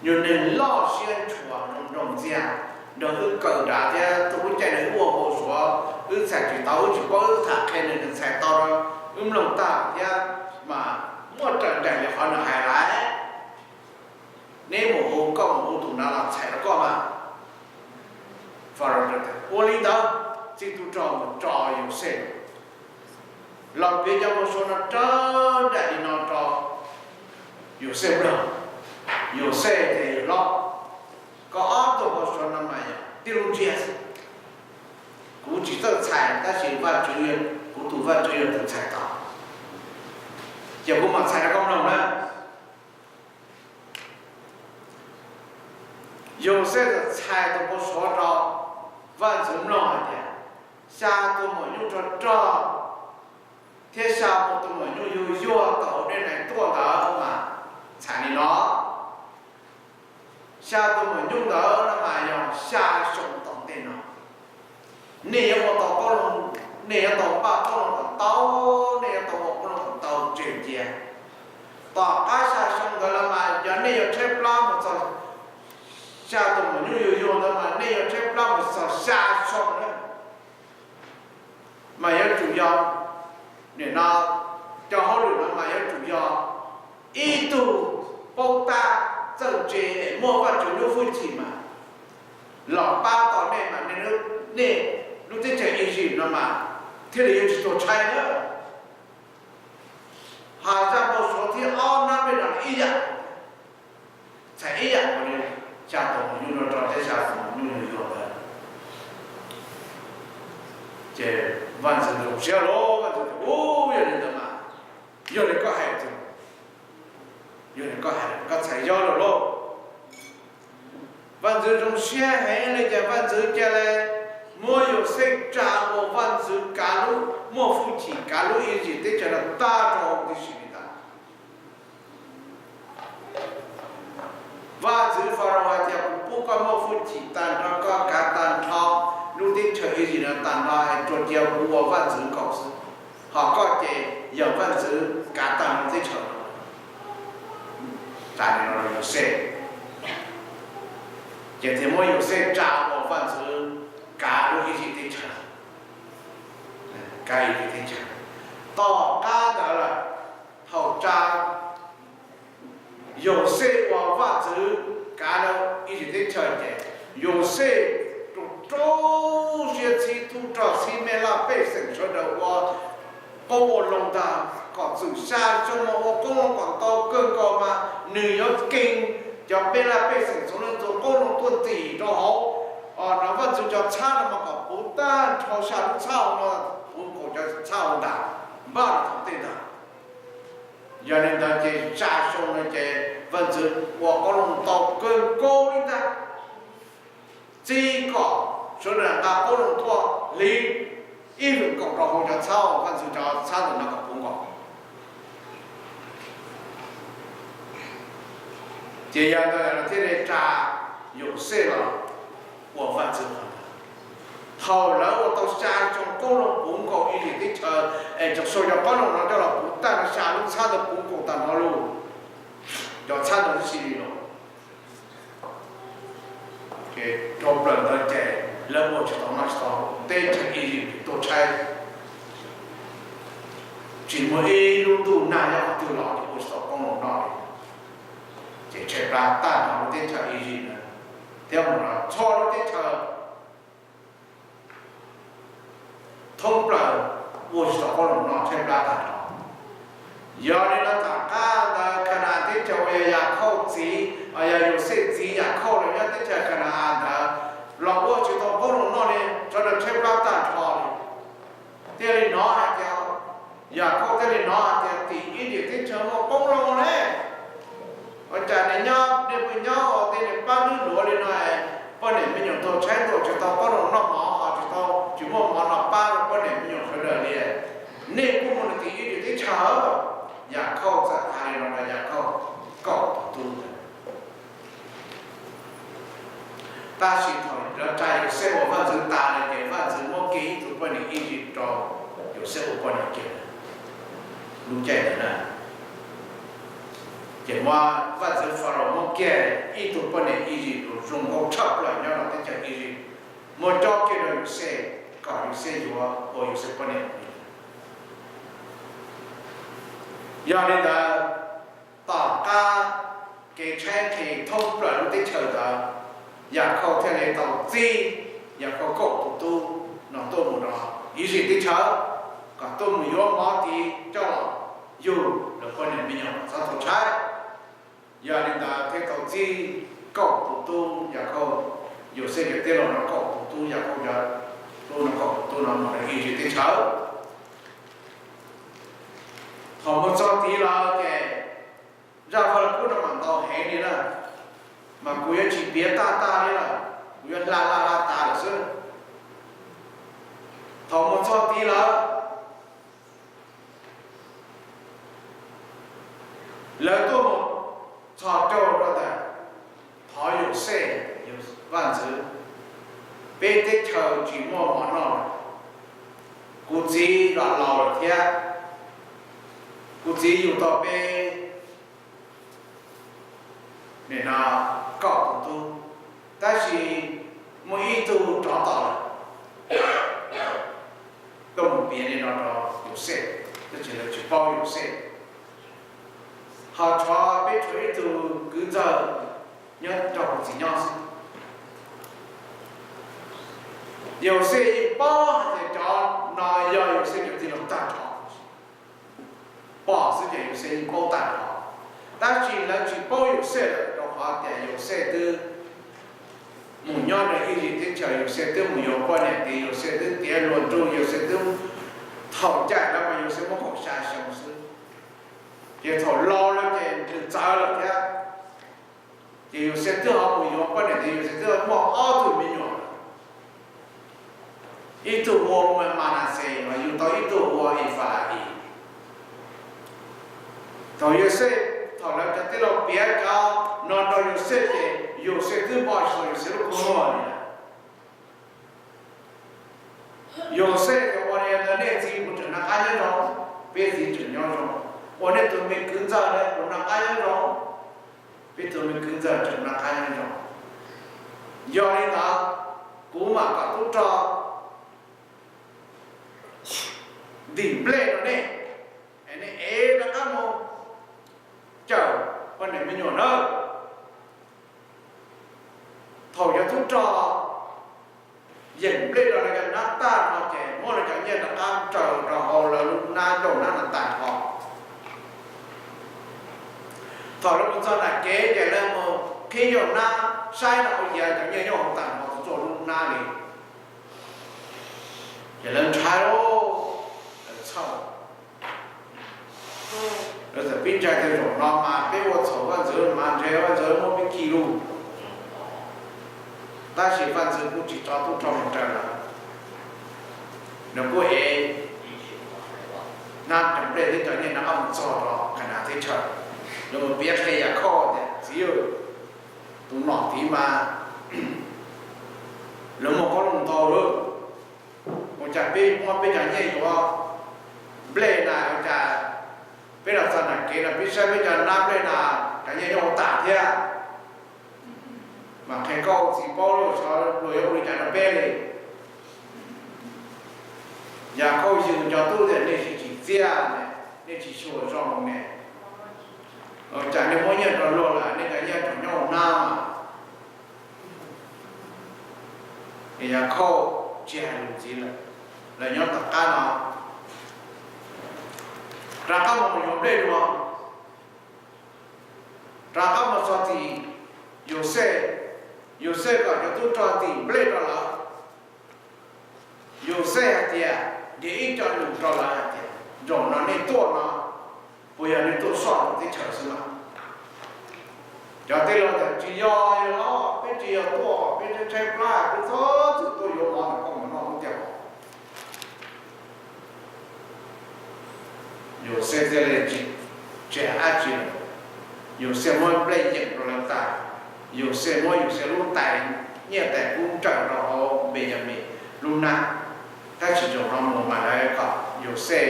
nyuag neeg loj siab ntshuas nroo ntxiag, nrog wb kawm nrad thiab tus lub caij no wb ua npau suav wb txhais tsis tau, wb tsis paub, wb tham qhia nws nws txhais tau, wb mloog tag thiab mas muaj raws nraim li qhov nws hais lawm. Neb mus hu, koj mus hu tus no los txhais rau koj mas. Falaus tias, ua li ntawd. Txij tub rog mus tso Yauxej los piav cov npau suav no raws nraim li no rau Yauxej mloog. Yauxej tias, yawg hlob, koj ob tug npau suav no mas yog tib lub ntsiab. Kuv tsis txawj txhais tab sis Vajtswv, kuv tus Vajtswv yog tus txhais tau, ces kuv mam txhais rau koj mloog na. Yauxej txawm txhais tus npau suav rau vaj ntxwv mloog hais tias, xya tus maum nyuj rog rog thiab xya tus maum nyuj yuag yuag tawm hauv dej nais tuaj ntawd mas txhais li no. Xya tus maum nyuj ntawd no mas yog xya xyoo tom ntej no, nej yuav ua tau qoob loo, nej yuav tau npaj qoob loo kom tau, nej yuav tau ua qoob loo kom tau tseg cia. Tom qab xya xyoo ntawd los mas yog nej yuav tshaib plab mus txog, xya tus maum nyuj yuag yuag ntawd mas nej yuav tshaib plab mus txog xya xyoo na. Mas yuav tsum yog, nim no cov hauj lwm no mas yuav tsum yog ib tug paub tab txawj ntse es muaj Vajtswv lub hwj chim mas los pab tau nej mas nej lub teb chaws Iziv no mas thiaj li yuav tsis tuag tshaib na. Hais zaj npau suav thib ob hnab nplej no ib yam, txhais ib yam li xya tus maum nyuj rog rog thiab xya tus maum nyuj yuag yuag ntawd. Ces vaj ntxwv zoo siab lauj, vaj ntxwv tias, u, yog li ntawd mas, yog li koj hais tiag, yog li koj hais, koj txhais yog lawm lauj. Vaj ntxwv zoo siab heev li ces vaj ntxwv cia li muab Yauxej tsa ua vaj ntxwv kav lub, muaj hwj chim kav lub Iziv teb chaws no tag nrho huv tib si li ntawd. Vaj ntxwv Falaus hais tias, kuv pub koj muaj hwj chim tag nrho, koj kav tag nrho lub teb chaws Iziv no tag nrho es tsuas cia kuv ua vaj ntxwv nkaus xwb, ho koj ces yog vaj ntxwv kav tag nrho teb chaws no. Tsa li no rau Yauxej, ces thiaj muab Yauxej tsa ua vaj ntxwv kav lub Iziv teb chaws, kav Iziv teb chaws. Tom qab ntawd lawm, thaum tsa Yauxej ua vaj ntxwv kav lub Iziv teb chaws ces Yauxej rau rau siab txhib tub rog txhib mej laj pej xeem sawv daws ua qoob ua loo ntag, kom txwm xya xyoo mas ua qoob loo kom tau kawg nkaus mas nws yuav keeb cov mej laj pej xeem txhua leej txhua qoob loo tuaj ntxim rau hauv no vaj ntxwv cov txhab no mas kom puv tag nrho xya lub txhab hauv no, txhab hauv ntag, npaj rau thaum tej ntag. Yog li ntawd ces tsa xyoo no ces Vaj Ntxwv ua qoob loo tau kawg nkaus li ntag. Txij kom sawv daws nqa qoob loo tuaj hliv ib hwm kaum rau hauv cov txhab, Vaj Ntxwv cov txhab ntawm no kom puv nkaus. Ces yog ntawd lawv thiaj li tsa Yauxej los ua Vaj Ntxwv qhov ntawd. Thaum lawv ua tau xya xyoo qoob loo puv nkaus Iziv teb chaws, es cov sau cov qoob loo no coj los puv tag, xya lub txhab ntawd puv nkaus tag nrho lawm, cov txhab ntawd twb tsis li los. Ces dhau plaws ntawd ces lawv ua tsis tau noj tsis tau haus, teb chaws Iziv tuag tshaib, tsis muaj ib lub ntuj nag nyob qhov twg los ces ua tsis tau qoob loo noj li. Ces tshaib plab tag nrho lub teb chaws Iziv na, thiab mus rau txhua lub teb chaws thoob plaws ua tsis tau qoob loo noj, tshaib plab tag nrho. Yog li no tom qab ntawd Khana-as teb chaws uas yog Yakhauj txiv, yog Yauxej txiv Yakhauj los nyob teb chaws Khana-as ntawd los ua tsis tau qoob loo noj li, sawv daws tshaib plab tag nrho li. Thiaj li hnov hais tias, Yakhauj thiaj li hnov hais tias tim Iziv teb chaws muaj qoob loo ne. Ua cas nej nyob, nej pheej nyob ua tej niag pab lwb luav li no, poj niam me nyuam tuag tshaib tuag tsis tau qoob loo noj mov, ho tsis tau, tsis muaj mov no pab rau poj niam me nyuam sawv daws li. Nej kuj mus rau tim Iziv teb chaws. Yakhauj txawm hais li no rau Yakhauj kaum tus tub ntawd. Tab sis thaum lawv tsa Yauxej ua vaj ntxwv tas lawm ces vaj ntxwv muab kiag ib tug poj niam Iziv rau Yauxej ua poj niam kiag lub caij ntawd na. Ces muab vaj ntxwv Falaus muab kiag ib tug poj niam Iziv uas zoo nkauj tshaj plaws nyob rau teb chaws Iziv, muab cob kiag rau Yauxej kom Yauxej yuav ua Yauxej poj niam. Yog li ntawd, tom qab kev tshaib nqhis thoob plaws lub teb chaws ntawd, Yakhauj thiaj li tau txib Yakhauj kaum tus tub no tuaj mus rau Iziv teb chaws, kom tuaj mus yuav mov tid coj los yug lawv poj niam me nyuam txhob tuag tshaib. Yog li ntawd thiaj tau txib kaum tus tub Yakhauj, Yauxej cov tij laug no kaum tus tub, Yakhauv cov tub no kaum tus tub no mus rau Iziv teb chaws. Thaum mus txog tid lawm ces zaj Vaj Lug Kub no mas ntau heev li na, mas kuv yuav tsis piav tag tag li lawm, kuv yuav hla hla hla tas lawm xwb. Thaum mus txog tid lawm, lawv tuaj mus txhos caug rau ntawm, thov Yauxej, Vaj ntxwv, peb teb chaws tsis muaj mov noj, kuv txiv los laus lawm thiab, kuv txiv yug tau peb nim no kaum tus tub, tab sis muaj ib tug rov tom lawm. Tuaj mus piav li no rau Yauxej, tab sis lawv tsis paub Yauxej. Ho tshuav peb tshuav ib tug kwv ntxawg nyob nrog kuv txiv nyob xwb. Yauxej yeej paub hais tias cov no yog Yauxej cov tij laug tag nrho. Pom xwb ces Yauxej yeej paub tag nrho, tab sis lawv tsis paub Yauxej lawm rau qhov tias Yauxej twb mus nyob rau Iziv teb chaws, Yauxej twb mus yuav poj niam tid, Yauxej twb tiav hluas nraug, Yauxej twb, thaum ncaim lawv mas Yauxej muaj kaum xya xyoo xwb, ces thaum laus lawm ces nws txawv lawm thiab. Ces Yauxej twb ho mus yuav poj niam tid, Yauxej twb muaj ob tug me nyuam, ib tug hu ua Manaxes, mas yug tau ib tug hu ua Ifalaim. Thaum Yauxej, thaum lawv cov tij laug piav cov no rau Yauxej ces Yauxej twb npau suav Yauxej lub kua muag li lawm. Yauxej tias, ua li ntawd nej txiv kuv tseem noj qab nyob zoo, peb txiv tseem nyob zoo, ua nej tus me kwv ntxawg ne kuv noj qab nyob zoo, peb tus me kwv ntxawg tseem noj qab nyob zoo. Yog li ntawd, kuv mam kom tub rog ntim nplej rau nej, es nej ev rov qab mus cawm poj niam me nyuam nawb. Thaum cov tub rog yeem nplej rau lawv cov nab tag nrho ces muab lawv cov nyiaj rov qab raws rau hauv lawv lub hnab ncauj hnab no tag nrho. Thaum lawv mus txog nram kev ces lawv mus qhib ncauj hnab saib no ua ciav cov nyiaj nyob hauv tag nrho txhua lub hnab li. Ces lawv ntshai lauj, txhaum. Lawv txawm pib ntshai tias zaum no mas peb ua txhaum vaj ntxwv mas ntshe vaj ntxwv muab peb khi lug. Tab sis vaj ntxwv kuj tsis tso tub rog mus raws lawv, nws kuj ev hnab cov nplej thiab cov nyiaj rov qab mus txog rau Kanas teb chaws. Lawv mus piav qhia Yakhauj tias, txiv, tus nom tid mas lawv muaj qoob loo ntau lawm, ua cas peb muab peb cov nyiaj yuav nplej na, ua cas peb los txog nram kev no peb saib peb cov hnab nplej na, cov nyiaj nyob hauv tas thiab. Mas qhia koj ua txiv paub lawm, xyov luag yuav ua li cas rau peb li. Yakhauj yws cov tub tias, nej tsis tsim txiaj ne, nej tsis xyuas zoo ne, ua cas nej muab nyiaj rau luag lawm, nej cov nyiaj tseem nyob hauv hnab mas. Yakhauj tsis hais lus ntxiv lawm. Lawv nyob tom qab no rov qab mus yuav nplej dua, rov qab mus txog tim Yauxej. Yauxej kom cov tub rog tim nplej rau lawv. Yauxej hais tias, nrhiav ib co lus rau lawv hais tias, zaum no nej tuaj no puas yog nej tuaj soj tus teb chaws xwb no? Cov tij laug tias, tsis yog, yog los peb tsis yog tuaj, peb tshaib tshaib plab, peb txhob txwm tuaj yuav mov ntawm koj mus noj ub tiag os. Yauxej thiaj li tsis hais dab tsi lawm. Yauxej muab nplej yeem rau lawv tas, Yauxej muab Yauxej lub tais, nyiaj tais kub ntsaws rau hauv Npeyamis lub hnab. Tab sis zaum no mus mas lawv kom Yauxej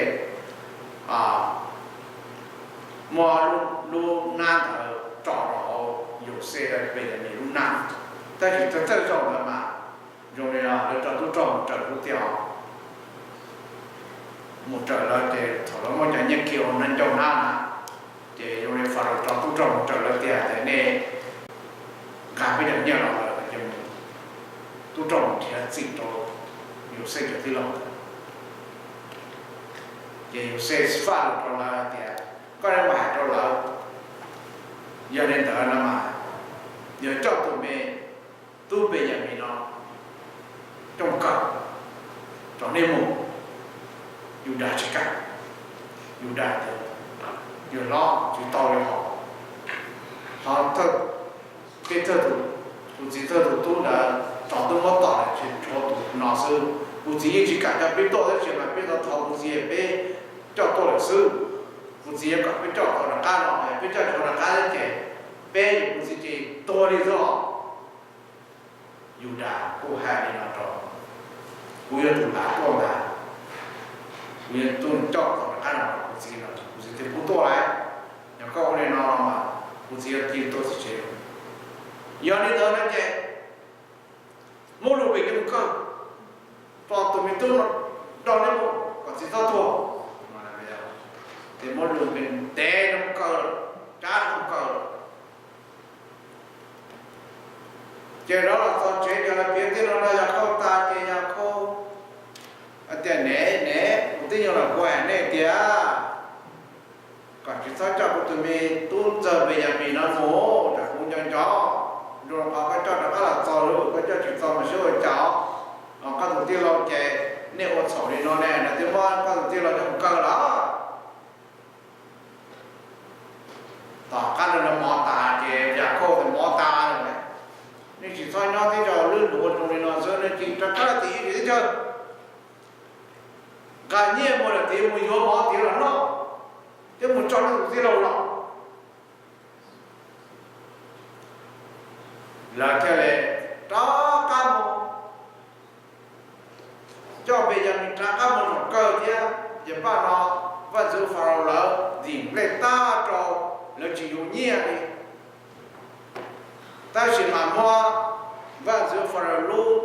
muab lub hnab ntawd tso rau hauv Yauxej, Npeyamis lub hnab. Tab sis txawj txawj zaum ntawd mas zoo li no lawv tso tub rog mus raws lub tiaj os. Mus raws lawv ces thaum lawv muab cov nyiaj khi hauv ncauj hnab na, ces zoo li Falaus tso tub rog mus raws lawv tiag tias, nej nqa peb cov nyiaj los lawm ces tub rog mus nrhiav txim rau Yauxej cov tij laug. Ces Yauxej faj lus rau lawv tias, koj lam hais rau lawv, yog li ntawd no mas yog coj tus me tub Npeyamis no coj kawg rau nej mus. Yudas tsis kam. Yudas tias, yawg hlob, tsis tau li hos, ho thawj, peb thawj tus, kuv txiv thawj tus tub ntawd tso tuaj muab tom lawm, tsis tshuav tus no xwb. Kuv txiv yeej tsis kam coj peb tuaj tab sis mas peb thov thov kuv txiv peb coj tuaj lawm xwb. Kuv txiv yuav kom peb coj tau rov qab no, peb coj tsis tau rov qab ces peb yuav kuv txiv ces tuag li xwb os. Yudas kuj hais li no rau, kuv yog tus lav tuaj ntag, kuv yuav tuaj coj tau rov qab no rau kuv txiv no, kuv txiv thiaj pub tuaj lawm. Yog koj ua li no mas kuv txiv yuav cia li tuag txim tsev. Yog li ntawd no ces muab Rubens coj mus kaw, tso tus me tub no nrog neb mus kom txiv txhob tuag. Ces muab Rubens ntev no mus kaw, cab no mus kaw. Ces lawv los txog tsev ces lawv piav tej no rau Yakhauj tas ces Yakhauj tias, nev nev, kuv tib nyuag los kuv hais nej tias kom tsis txhob coj kuv tus me tub ntxawg Npeyamis no mus, tsam kuv nco nco, nrog qhov koj coj rov qab los txog lawm, koj coj tsis txog mas seb ua cas. Koj tus tij laug ces nej ua txhaum li no ne, lawv thiaj muab koj tus tij laug coj mus kaw lawm. Tom qab no lawv mov tas ces Yakhauj tias mov tas lawm, nej tsis txhob nyob teb chaws lwb hluav zoo li no xwb, nej cia li rov qab los tim Iziv teb chaws, nqa nyiaj mus lawm tias mus yuav mov tiav los noj, thiab mus tso nej tus tij laug los. Lawv thiaj li rov qab mus, coj Npeyamis rov qab mus zaum kaw thiab. Ces paj no vaj ntxwv Falaus lawv ntim nplej tag rau, lawv tsis yuav nyiaj li. Tab sis mas muab vaj ntxwv Falaus lub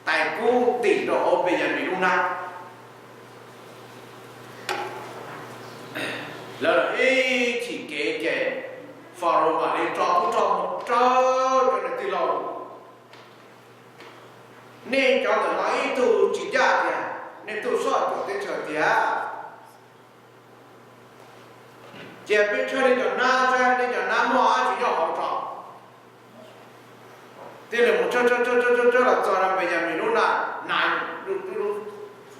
tais kub ntim rau hauv Npeyamis lub hnab. Lawv ib chim kev ces Falaus mam li tso tub rog mus raws cov niag tij laug. Nej cov ntawm no ib tug tsis ncaj tiag, nej tuaj soj cuam teb chaws tiag. Cia peb tshawb nej cov nab, saib nej cov nab muaj dab tsi nyob hauv tso. Thiaj li mus tshawb tshawb tshawb tshawb los txog rau Npeyamis lub na, na, lub, lub,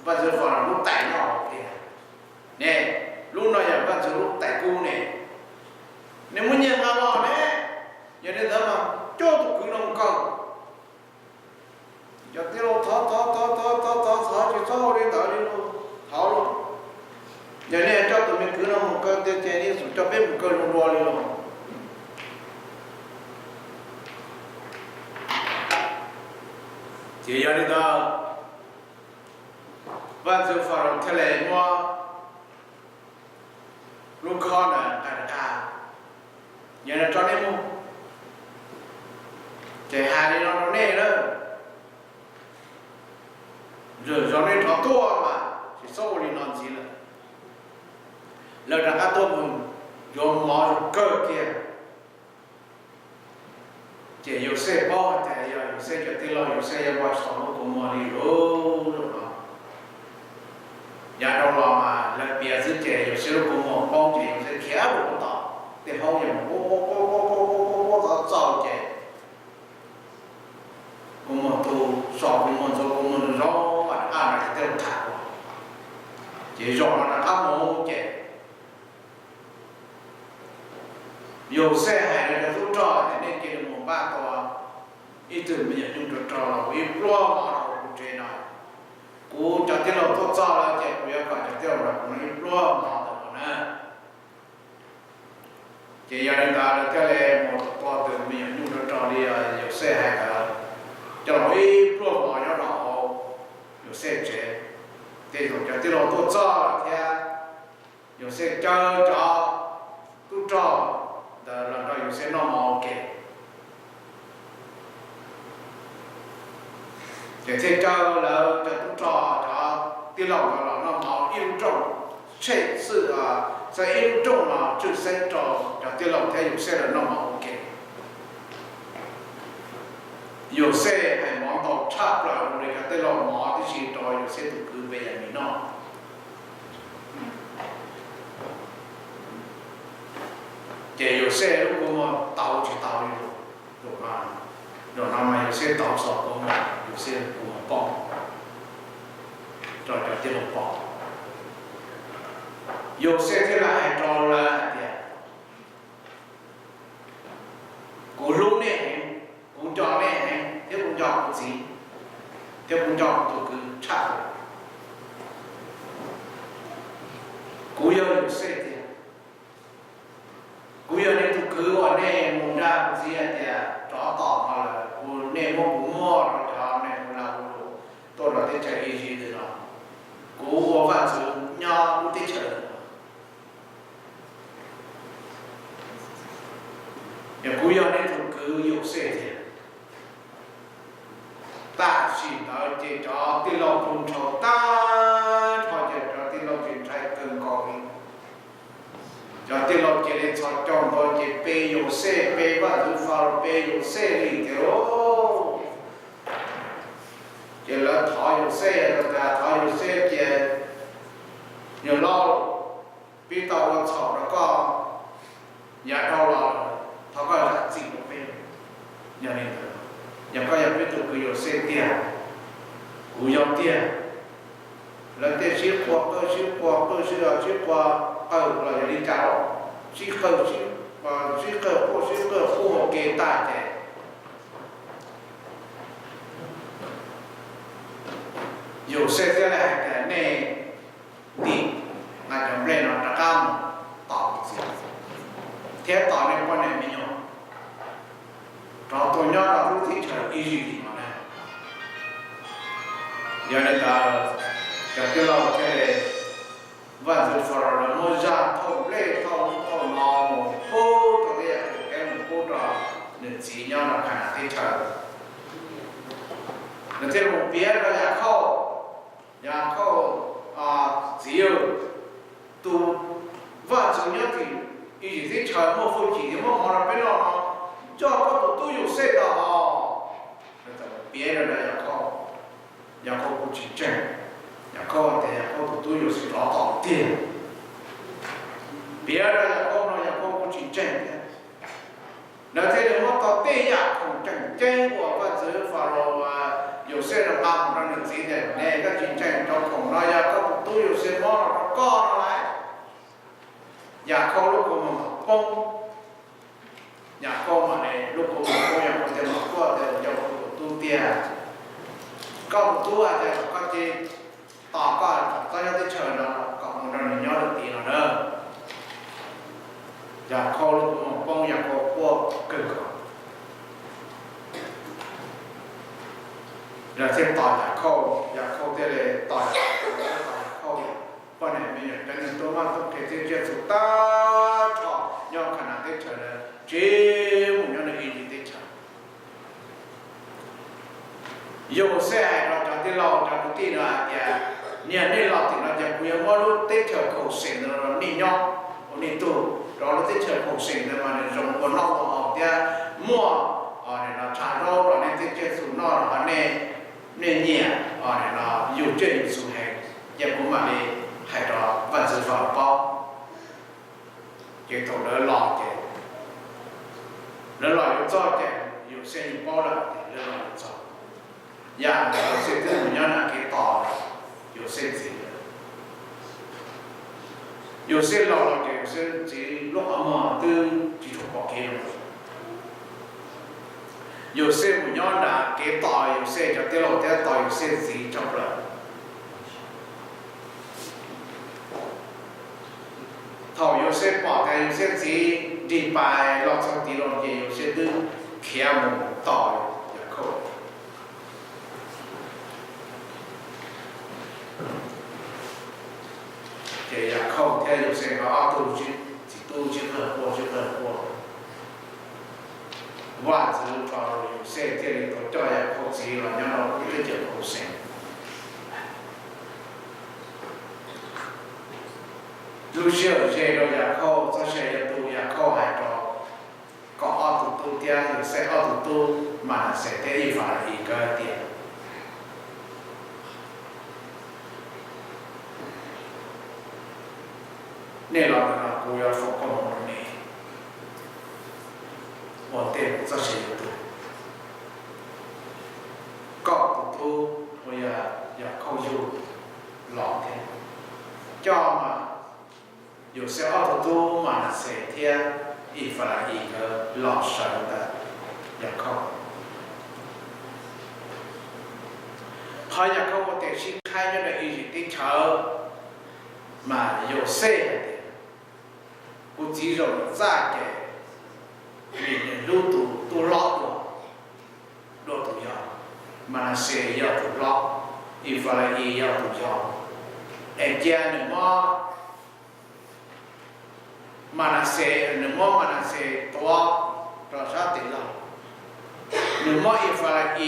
vaj ntxwv Falaus lub tais nyob hauv tiag. Tias ces Yexus coj peb mus kaw zoo dua li los. Ces yog li ntawd, vaj ntxwv Falaus thiaj li muab lub khob ntawd nqa rov qab, yog no tso nej mus, ces hais li no rau nej na, zom zaws nej rov tuaj mas tsis txhob ua li no ntxiv lawm. Lawv rov qab tuaj mus yuav mov zoo kawg kiag. Ces Yauxej paub hais tias yog Yauxej cov tij laug, Yauxej yuav npau taws lub kua muag li lub no. Yav dhau los mas lawv piav xwb ces Yauxej lub kua muag poob ces Yauxej khiav rau tom tej hoob, yog mus quaj quaj quaj quaj quaj quaj quaj txog txaus ces kua muag tu, so kua muag ntxuav kua muag ntxuav ntxuav mas rov qab nrog cov tij laug tham ua. Ces zaum no rov qab mus ces Yauxej hais rau cov tub rog tias nej cia li mus npaj tau ib tug me nyuam nyuj rog rog los ua ib pluag mov rau kuv tsev no. Kuv cov tij laug tuaj txog lawm ces kuv yuav kom cov tij laug nrog kuv noj ib pluag mov ntawm no na. Ces yog li ntawd lawv thiaj li mus tua tus me nyuam nyuj rog rog li Yauxej hais ntawd, coj los ib pluag mov nyob rau hauv Yauxej tsev. Tej zaum cov tij laug tuaj txog lawm thiab, Yauxej caw cov tub rog ntawd los nrog Yauxej noj mov ua ke. Ces thiaj caw lawv cov tub rog cov tij laug ntawd los noj mov ib lub rooj, tshem xwb, txawm ib lub rooj los tswj xeeb rau cov tij laug thiab Yauxej lawv noj mov ua ke. Yauxej hais mov ntau tshaj plaws li cov tij laug mov tib si rau Yauxej tus kwv Npeyamim noj. Ces Yauxej lub kua muag tau tsis tau li, zaum no mas Yauxej tau txog kua muag, Yauxej kua muag poob rau cov tij laug pom. Yauxej thiaj li hais rau lawv hais tias, kuv hlub nej heev, kuv nco nej heev thiab kuv nco kuv txiv thiab kuv nco kuv tus kwv tshaj. Kuv yog Yauxej tiag, kuv yog nej tus kwv uas nej mus nrog kuv txiv hais tias rov tom no lawm, kuv, nej muab kuv muag rau cov neeg Hus Las Hus Lus tuaj rau teb chaws Iziv ntawm no, kuv ua vaj ntxwv nyob lub teb chaws ntawm no. Yog kuv yog nej tus kwv Yauxej tiag. Tam sim ntawd ces cov tij laug tu nrhau tag nrho ces cov tij laug ces ntshai kawg nkaus li. Cov tij laug cia li txhos caug ntua ces pe Yauxej, pe vaj ntxwv Falaus, pe Yauxej li tiag lauj. Ces lawv thov Yauxej, lawv tias thov Yauxej tias, niam laus, peb tau ua txhaum rau koj yav dhau los, thov koj zam txim rau peb. Yog li ntawd, yog koj yog peb tus kwv Yauxej tiag, kuv yog tiag. Lawv tej sib quaj qw sib quaj qw sib, sib quaj qw los yog li cas los sib qw, sib qw quaj sib qw quaj ua ke tag ces Yauxej thiaj li hais tias nej ntim, nqa cov nplej no rov qab mus tos kuv txiv thiab tos nej poj niam me nyuam rov tuaj nyob rau lub teb chaws Iziv no na. Yog li ntawd, cov tij laug thiaj li, vaj ntxwv Falaus lawv muab zaj thauj nplej thauj ub thauj no mus pub rau tej yam kev mus pub rau nws txiv nyob rau Kanas teb chaws. Nws thiaj mus piav rau Yakhauj, Yakhauj, txiv, tus vaj ntxwv nyob tim Iziv teb chaws muaj hwj chim thiab muab mov rau peb noj no yog koj tus tub Yauxej ntag hos. Piav rau Yakhauj, Yakhauj kuj tsis ntseeg. Yakhauj tias Yakhauj tus tub Yauxej rov tom tiag. Piav rau Yakhauj no Yakhauj kuj tsis ntseeg thiab. Lawv thiaj li muab tau tej yam khoom tseem ceeb uas vaj ntxwv Falaus, Yauxej nqa mus rau nws txiv tias, ne, koj tsis ntseeg, cov khoom no yog koj tus tub Yauxej muab los rau koj no lauj. Yakhauj lub kua muag poob. Yakhauj mam li lub kua muag poob, Yakhauj thiaj mam quaj tias, yog kuv tus tub tiag. Koj tus tub hais tias kom koj cia li tos koj txhob nyob teb chaws no, kom mus nrog nws nyob lwm tim no na. thiaj tos Yakhauj, Yakhauj thiaj li tos, tos Yakhauj, poj niam me nyuam, cov neeg tuaj maj tuaj nqhis txiaj tsiaj txhu tag nrho nyob Khanaas teb chaws ntawd tsis mus nyob rau Iziv teb chaws. Yauxej hais rau cov tij laug cov kwv tij no hais tias, niag nej los tim no ces kuv yuav muab lub teb chaws Gauxes ntawd rau nej nyob ua nej tug, rau lub teb chaws Gauxes ntawd mas nws zoo ua noj ua haus thiab muaj tshav zaub rau nej txiaj tsiaj txhu noj rau nej, nej nyiam yug tsiaj yug txhu heev, ces kuv mam li hais rau vaj ntxwv Falaus paub. Ces thaum lawv los ces lawv los yuav txog ces Yauxej yeej paub lawm tias lawv los yuav txog. Yam Yauxej twb mus nyob nram kev tos Yauxej txiv. Yauxej los los ces Yauxej txiv lub qhov muag twb tsis tshua pom kev lawm. Yauxej mus nyob nram kev tos Yauxej cov tij laug thiab tos Yauxej txiv tshaj plaws. Thaum Yauxej pom tias Yauxej txiv nrig pais los txog tid los ces Yauxej twb khiav mus tos Yakhauj. Ces Yakhauj thiab Yauxej nkawd ob tug txiv tub sib qawg quaj sib qawg quaj. Vaj ntxwv Falaus Yauxej thiaj li tau coj Yakhauj txiv los nyob rau lub teb chaws Gauxes. Lub sij hawm ze rau Yakhauj txoj sia yuav tu, Yakhauj hais rau kom ob tug tub thiab Yauxej ob tug tub Manaxes thiab Ifalaes nkawd hais tias, nej los ntawm no kuv yuav foom koob hmoov rau nej ua ntej txoj sia yuav tu. Koj tus tub uas yog Yakhauj yug los thiab, coj Yauxej ob tug tub Manaxes thiab Ifalaes nkawd los sawv ntawm Yakhauj. Qhov Yakhauj ua tes sib qhaib nyob rau Iziv teb chaws, mas Yauxej hais tias, kuv txiv zaum txaj ces vim nws hlub tus tub hlob dua, dua tus yau. Manaxes yog tus hlob, Ifalaes yog tus yau. Es cia nws muab Manaxes, nws muab Manaxes tuav rau sab tes laug, nws muab Ifalaes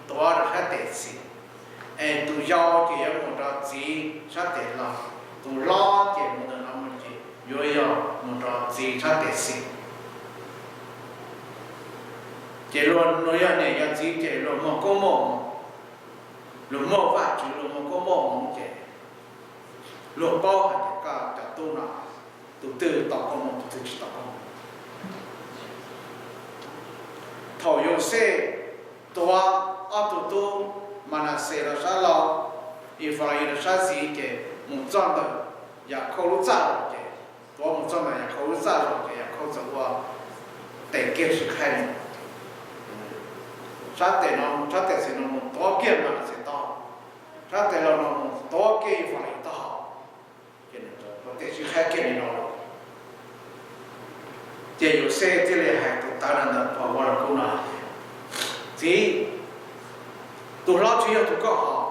tuav rau sab tes xis. Es tus yau ces yuav mus rau txiv sab tes laug, tus hlob ces mus ntawm no mus ces yuav yog mus rau txiv sab tes xis. Ces luag, luag yog niam yog txiv ces luag muag koob muag hmoov, luag muag Vajtswv luag muag koob muag hmoov ces luag paub hais tias koj cov tub no tus twg tau koob hmoov tus twg tsis tau koob hmoov. Thaum Yauxej tuav ob tug tub, Manaxes rau sab laug, Ifalaes rau sab xis ces mus txog ntawm Yakhauj lub txaj los ces, tuav mus txog ntawm Yakhauj lub txaj los ces Yakhauj txawm ua tes kiag sib qhaib no, sab tes no, sab tes xis no mus tuav kiag Manaxes taub hau, sab tes laug no mus tuav kiag Ifalaes taub hau. Ces ua tes sib qhaib kiag li no lawm. Ces Yauxej thiaj li hais tus tawv no ntawm phau Vaj Lug Kub no hais tias, txiv, tus hlob tsis yog tus koj hos,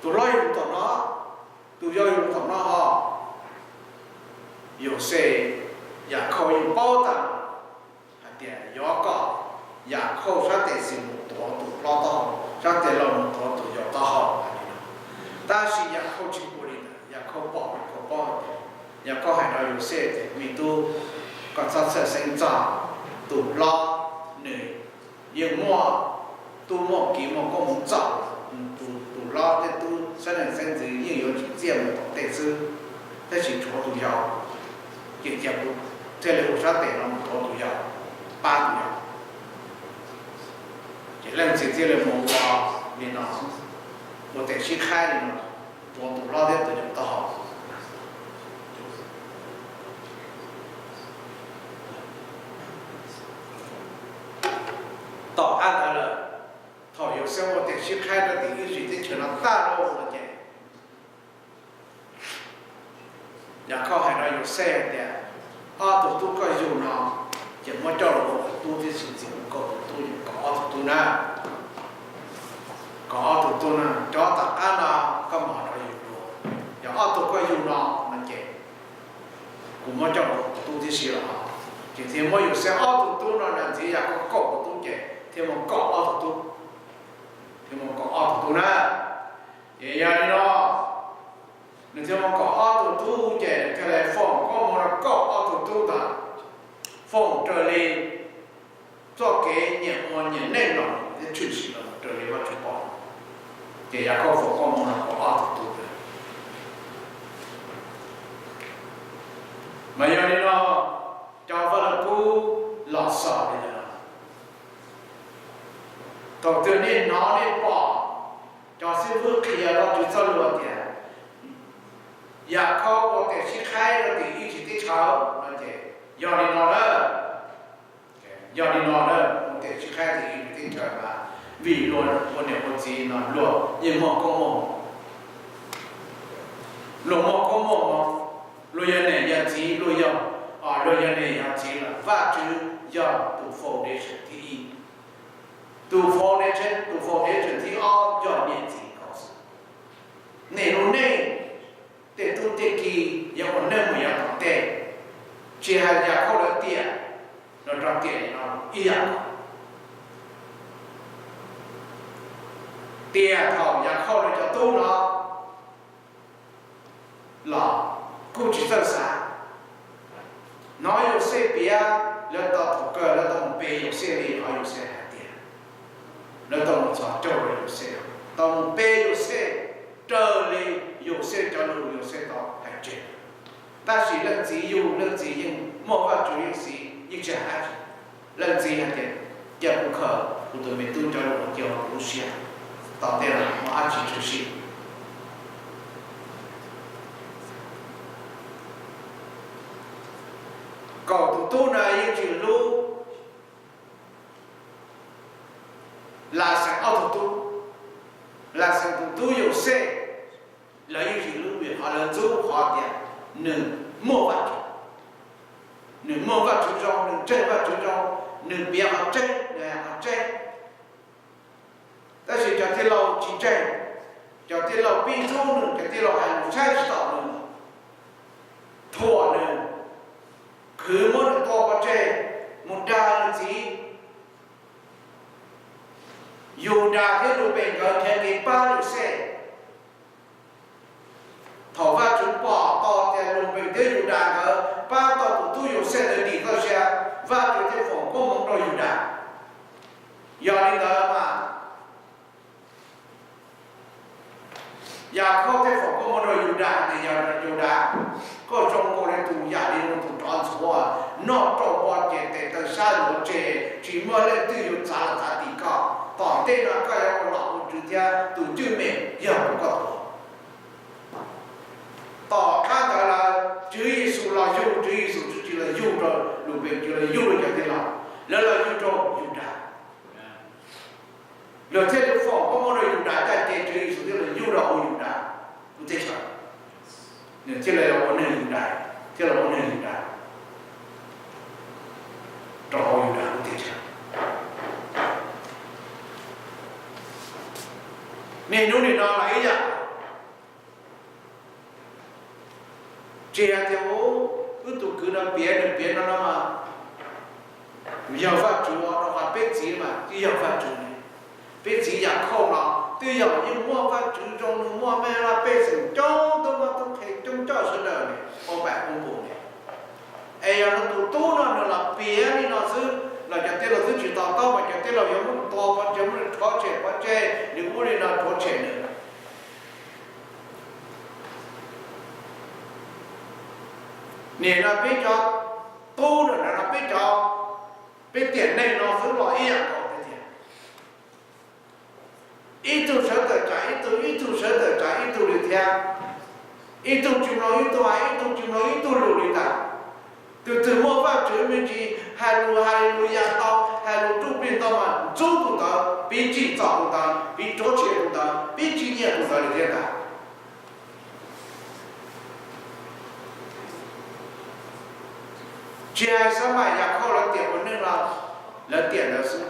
tus hlob yog tus tom no, tus yau yog tus tom no hos. Yauxej, Yakhauj yeej paub tag hais tias yog koj, Yakhauj sab tes xis mus tuav tus hlob taub hau, sab tes laug mus tuav tus yau taub hau hais li no. Tab sis Yakhauj tsis ua li ntawd, Yakhauj pom, Yakhauj paub hais tias, Yakhauj hais rau Yauxej tias, me tub, koj txhob txhawj xeeb txog, tus hlob nws yeej muaj tub muaj kiv muaj koob hmoov txaus, tus, tus hlob thiab tub xeeb leej xeeb ntxwv yeej yuav tsim txiaj mus tom ntej xwb, tab sis tshuav tus yau, ces cia kuv thiaj li ua sab tes no mus tuav tus yau, pab tus yau. Ces leej txiv thiaj li mus ua li no, ua tes sib qhaib li no, tuav tus hlob thiab tus yau taub hau. Tom qab ntawd lawm, thaum Yauxej ua tes sib qhaib rau tim Iziv teb chaws no tag lawm no ces Yakhauj hais rau Yauxej hais tias, ob tug tub koj yug no ces muab coj los ua kuv tub thiab txim txiv ua koj tus tub, kom ob tug tub na. Ob tug tub no, cov tom qab no koj mus rau yus dua, yog ob tug koj yug no no ces kuv muab coj los ua kuv tub tib si los, ces thiaj muab Yauxej ob tug tub no ntxiv, yog koj kaum tus tub ces thiaj muaj kaum ob tug tub, thiaj muaj kaum ob tug tub na. Ces yog li no, nws thiaj muaj kaum ob tug tub ces nws thiaj li foom koob hmoov rau kaum ob tug tub ntawd, foom raws li txoj kev nyiam ua nyiam neej los thiab tshwm sim los raws li Vajtswv pom. Ces Yakauj foom koob hmoov rau kaum ob tug tub ntawd. Mas yog li no, cov vaj lug kub los xaus li ntawd. Thaum twg nej hnov nej pom cov xib fwb qhia Vajtswv txoj lus tias Yakauj ua tes sib qhaib rau tim Iziv teb chaws no ces yog li no lawm. Yog li no na, ua tes sib qhaib tim Iziv teb chaws mas vim luag ua niam ua txiv no luag yeej muaj koob muaj hmoov. Luag muaj koob muaj hmoov, luag yog niam yog txiv, luag yog, luag yog niam yog txiv lawm, Vajtswv yog tus foundation thib ib. Tus foundation, tus foundation thib ob yog niam txiv kaus xwb. Nej lub neej tej tub tej ki yuav ua neej mus yav tom ntej, tsis hais Yakauj lawv tiam los rau tiam no ib yam nkaus. Tiam thaum Yakauj lawv cov tub no los kuj tsis txawj xav. Hnov Yauxej piav, lawv tau thaum kawg lawv tau mus pe Yauxej li qhov Yauxej hais tias, lawv tau mus txhos caug rau Yauxej, tau mus pe Yauxej raws li Yauxej cov lus Yauxej tau hais tseg. Tab sis leej txiv yug, leej txiv yeej muaj Vajtswv yeej xis yeej tsis hais dab tsi. Leej txiv hais tias, cia kuv khaws kuv tus me tub cov lus cia kuv lub siab, tom ntej los muaj dab tsi tshwm sim. Kaum tus tub no yeej tsis hlub Laxees ob tug tub. Laxees tus tub Yauxej, lawv yeej tsis hlub vim qhov lawv ntxub qhov tias nws muaj Vajtswv, nws muaj Vajtswv zoo, nws ntseeg Vajtswv zoo, nws piav qhov tseeb, nws hais qhov tseeb. Tab sis cov tij laug tsis ntseeg, cov tij laug pib ntxub nws, cov tij laug hais lus saib tsis taus nws, thuam nws, khwv muab nws tua pov tseg, mus dag nws txiv. Yudas thiab Lupees nkawd nrhiav kev pab Yauxej. Thaum Vajtswv pom tau tias Lupees thiab Yudas nkawd pab tau tus tub Yauxej ntawd dim txoj sia, Vajtswv thiaj foom koob hmoov rau Yudas. Yog li ntawd mas Yakauj thiaj foom koob hmoov rau Yudas tias, yog Yudas, koj zoo nkaus li tus yam li tus tsov ntxhuav, noj rau npo ces tes taw sab luav tseg, tsis muaj leej twg yuav txav los txav tim koj. Tom ntej no koj yuav ua nom ua tswv thiab tus cwj mem yog koj tus. Tom qab ntawd lawm Tswv Yexus los yug, Tswv Yexus tsis los yug rau Lupees, tsis los yug rau cov tij laug, lawv los yug rau Yudas. Lawv thiaj li foom koob hmoov rau Yudas, cas ces Tswv Yexus thiaj los yug rau hauv Yudas lub teb chaws. Nws thiaj li los ua neeg Yudas, thiaj los ua neeg Yudas rau hauv Yudas lub teb chaws. Niaj hnub nim no los ib yam. Tsis hais tias, u, wb tus kwv no piav nws piav no no mas yog Vajtswv os, rau qhov peb txiv mas twb yog Vajtswv ne. Peb txiv Yakauj no twb yog yeej muaj Vajtswv zoo, nws muaj mej laj pej xeem coob, tub mab tub qhe coob coj sawv daws ne, ua npaim ua npus ne. Es yog nws tus tub no nws los piav li no xwb los cov tij laug twb tsis to taub mas cov tij laug yuav muab nws tua pov tseg, muab nws rhuav tshem pov tseg, nws ua li no rhuav tshem nws. Nim no peb cov tub no, no peb cov, peb tiam neeg no xwb los ib yam nkaus tiag. Ib tug sawv tawm tsav ib tug, ib tug sawv tawm tsav ib tug li thiab. Ib tug tsis mloog ib tug hais, ib tug tsis mloog ib tug lus li ntawd. Tus twg muaj Vajtswv me ntsis hais lus hais lus ya tau, hais lus ruj plig ntau mas ntxub tus ntawd, piv txim txom tus ntawd, piv rhuav tshem tus ntawd, piv tsis nyiam tus ntawd li thiab ntag. Tsis hais xab maim Yakauj lawv tiam ua neej los lawv tiam ntawd xwb.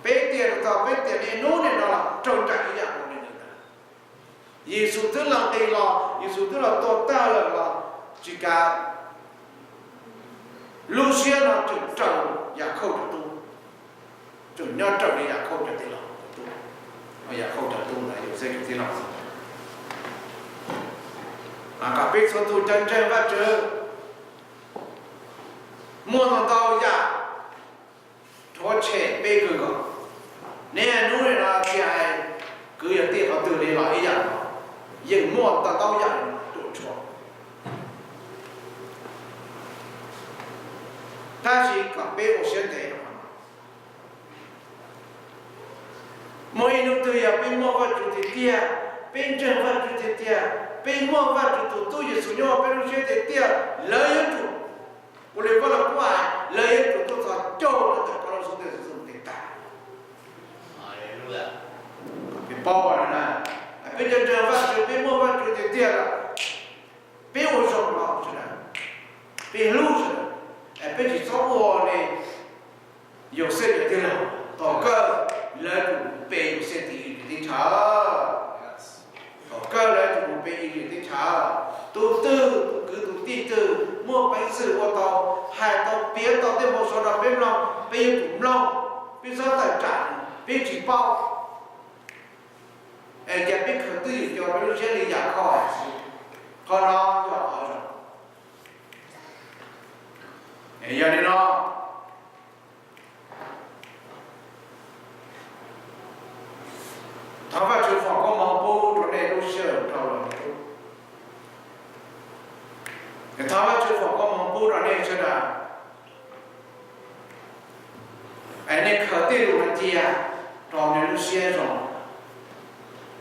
Peb tiam los txog peb tiam niaj hnub nim no los raug nraim ib yam. Yexus twb los nqis los, Yexus twb los tuag tag lawm los tsis kav, lub siab no tseem raws Yakhauj cov tub, tseem nyob raws li Yakhauj cov tij laug, Yakhauj cov tub ntawd, Yauxej cov tij laug. Mas kom peb txhua tus cov ntseeg Vajtswv muaj ntau ntau yam rhuav tshem peb kawg nkaus. Niaj hnub no tsis hais kwv yog tij qhov twg li los ib yam nkaus, yeej muaj ntau ntau yam ruam rhuav. Tab sis kom peb ua siab ntev rau qhov no. Muaj ib hnub twg yog peb muaj Vajtswv tiag tiag, peb ntseeg Vajtswv tiag tiag, peb muaj Vajtswv tus tub Yexus nyob hauv peb lub siab tiag tiag, lawv yuav tsum, ua li Vaj Lug Kub hais, lawv yuav tsum tuaj txhos caug rau ntawm peb lub xub ntiag xov tooj tes tag. Peb paub na, peb cov ntseeg Vajtswv, peb muaj Vajtswv tiag tiag lawm, peb ua zoo rau sawv daws, peb hlub sawv daws, es peb tsis txhob ua li Yauxej cov tij laug, thaum kawg lawv tsuas mus pe Yauxej tib teb chaws. Thaum kawg lawv tsuas mus pe Iziv teb chaws. Tus twg, tus kwv tus tij twg muaj peev xwm ua tau, hais tau, piav tau tej npau suav rau peb mloog, peb yuav tsum mloog, peb txhob tawm tsam, peb tsis paub. Es cas peb khaws twj ywm cov peb lub siab li Yakhauj hais xwb. Qhov no yog qhov zoo. Yog li no, thov Vajtswv foom koob hmoov pub rau nej lub sij hawm dhau los no. Thov Vajtswv foom koob hmoov pub rau nej sawv daws, es nej khaws tej lus no cia rau nej lub siab zoo,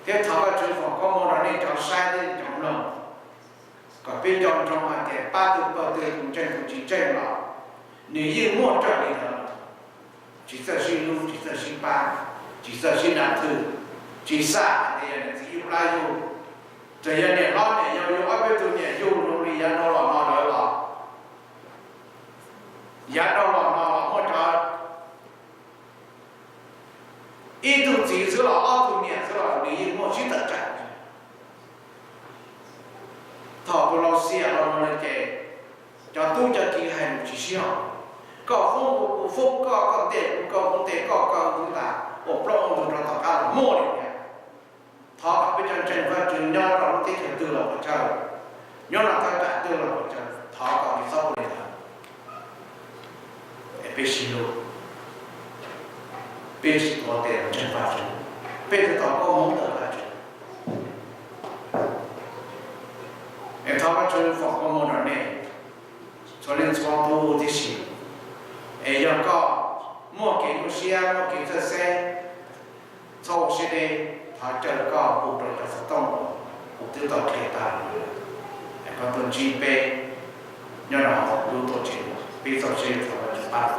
thiab thov Vajtswv foom koob hmoov rau nej cov saib thiab nej cov mloog, kom peb nco ntsoov hais tias pab tus pawg twg, tus ntseeg tus tsis ntseeg los nws yeej muaj raws li ntawd. Tsis txawj sib hlub, tsis txawj sib pab, tsis txawj sib nrab thwj, tsis xam hais tias yog niam txiv yug plab yug, txawm yog niam hlob niam yau yug ob peb tug niam yug zoo li yav dhau los no lawm los, yav dhau los no los muaj cov ib tug txiv xwb los ob tug niam xwb los nws yeej muaj sib tawm tsam. Thaum tus laus xiam los no ces cov tub cov ki hais lus tsis sib haum, koj foob kuv, kuv foob koj, koj ntes kuv, kuv ntes koj, koj ntag, ua plaub ua ntug rau tom qab los muaj li thiab. Thov kom peb cov ntseeg Vajtswv nyob rau lub teb chaws twg los puas tsawg, nyob rau thaj tsam twg los puas tsawg, thov kom nej txhob ua li ntawd. Es peb sib hlub, peb tsis tuav tes ntseeg Vajtswv, peb tsis tau koob hmoov ntawm Vajtswv. Es thov Vajtswv foom koob hmoov rau nej txhua leej txhua tus tib si. Es yog koj muaj kev nyuaj siab, muaj kev txhawj xeeb, txhob ua siab deb, thov caw koj hu rau cov xov tooj uas kuv twb tau qhia tag, es koj tuaj ntsib peb nyob rau hauv lub tuam tsev, peb txaus siab thov Vajtswv pab.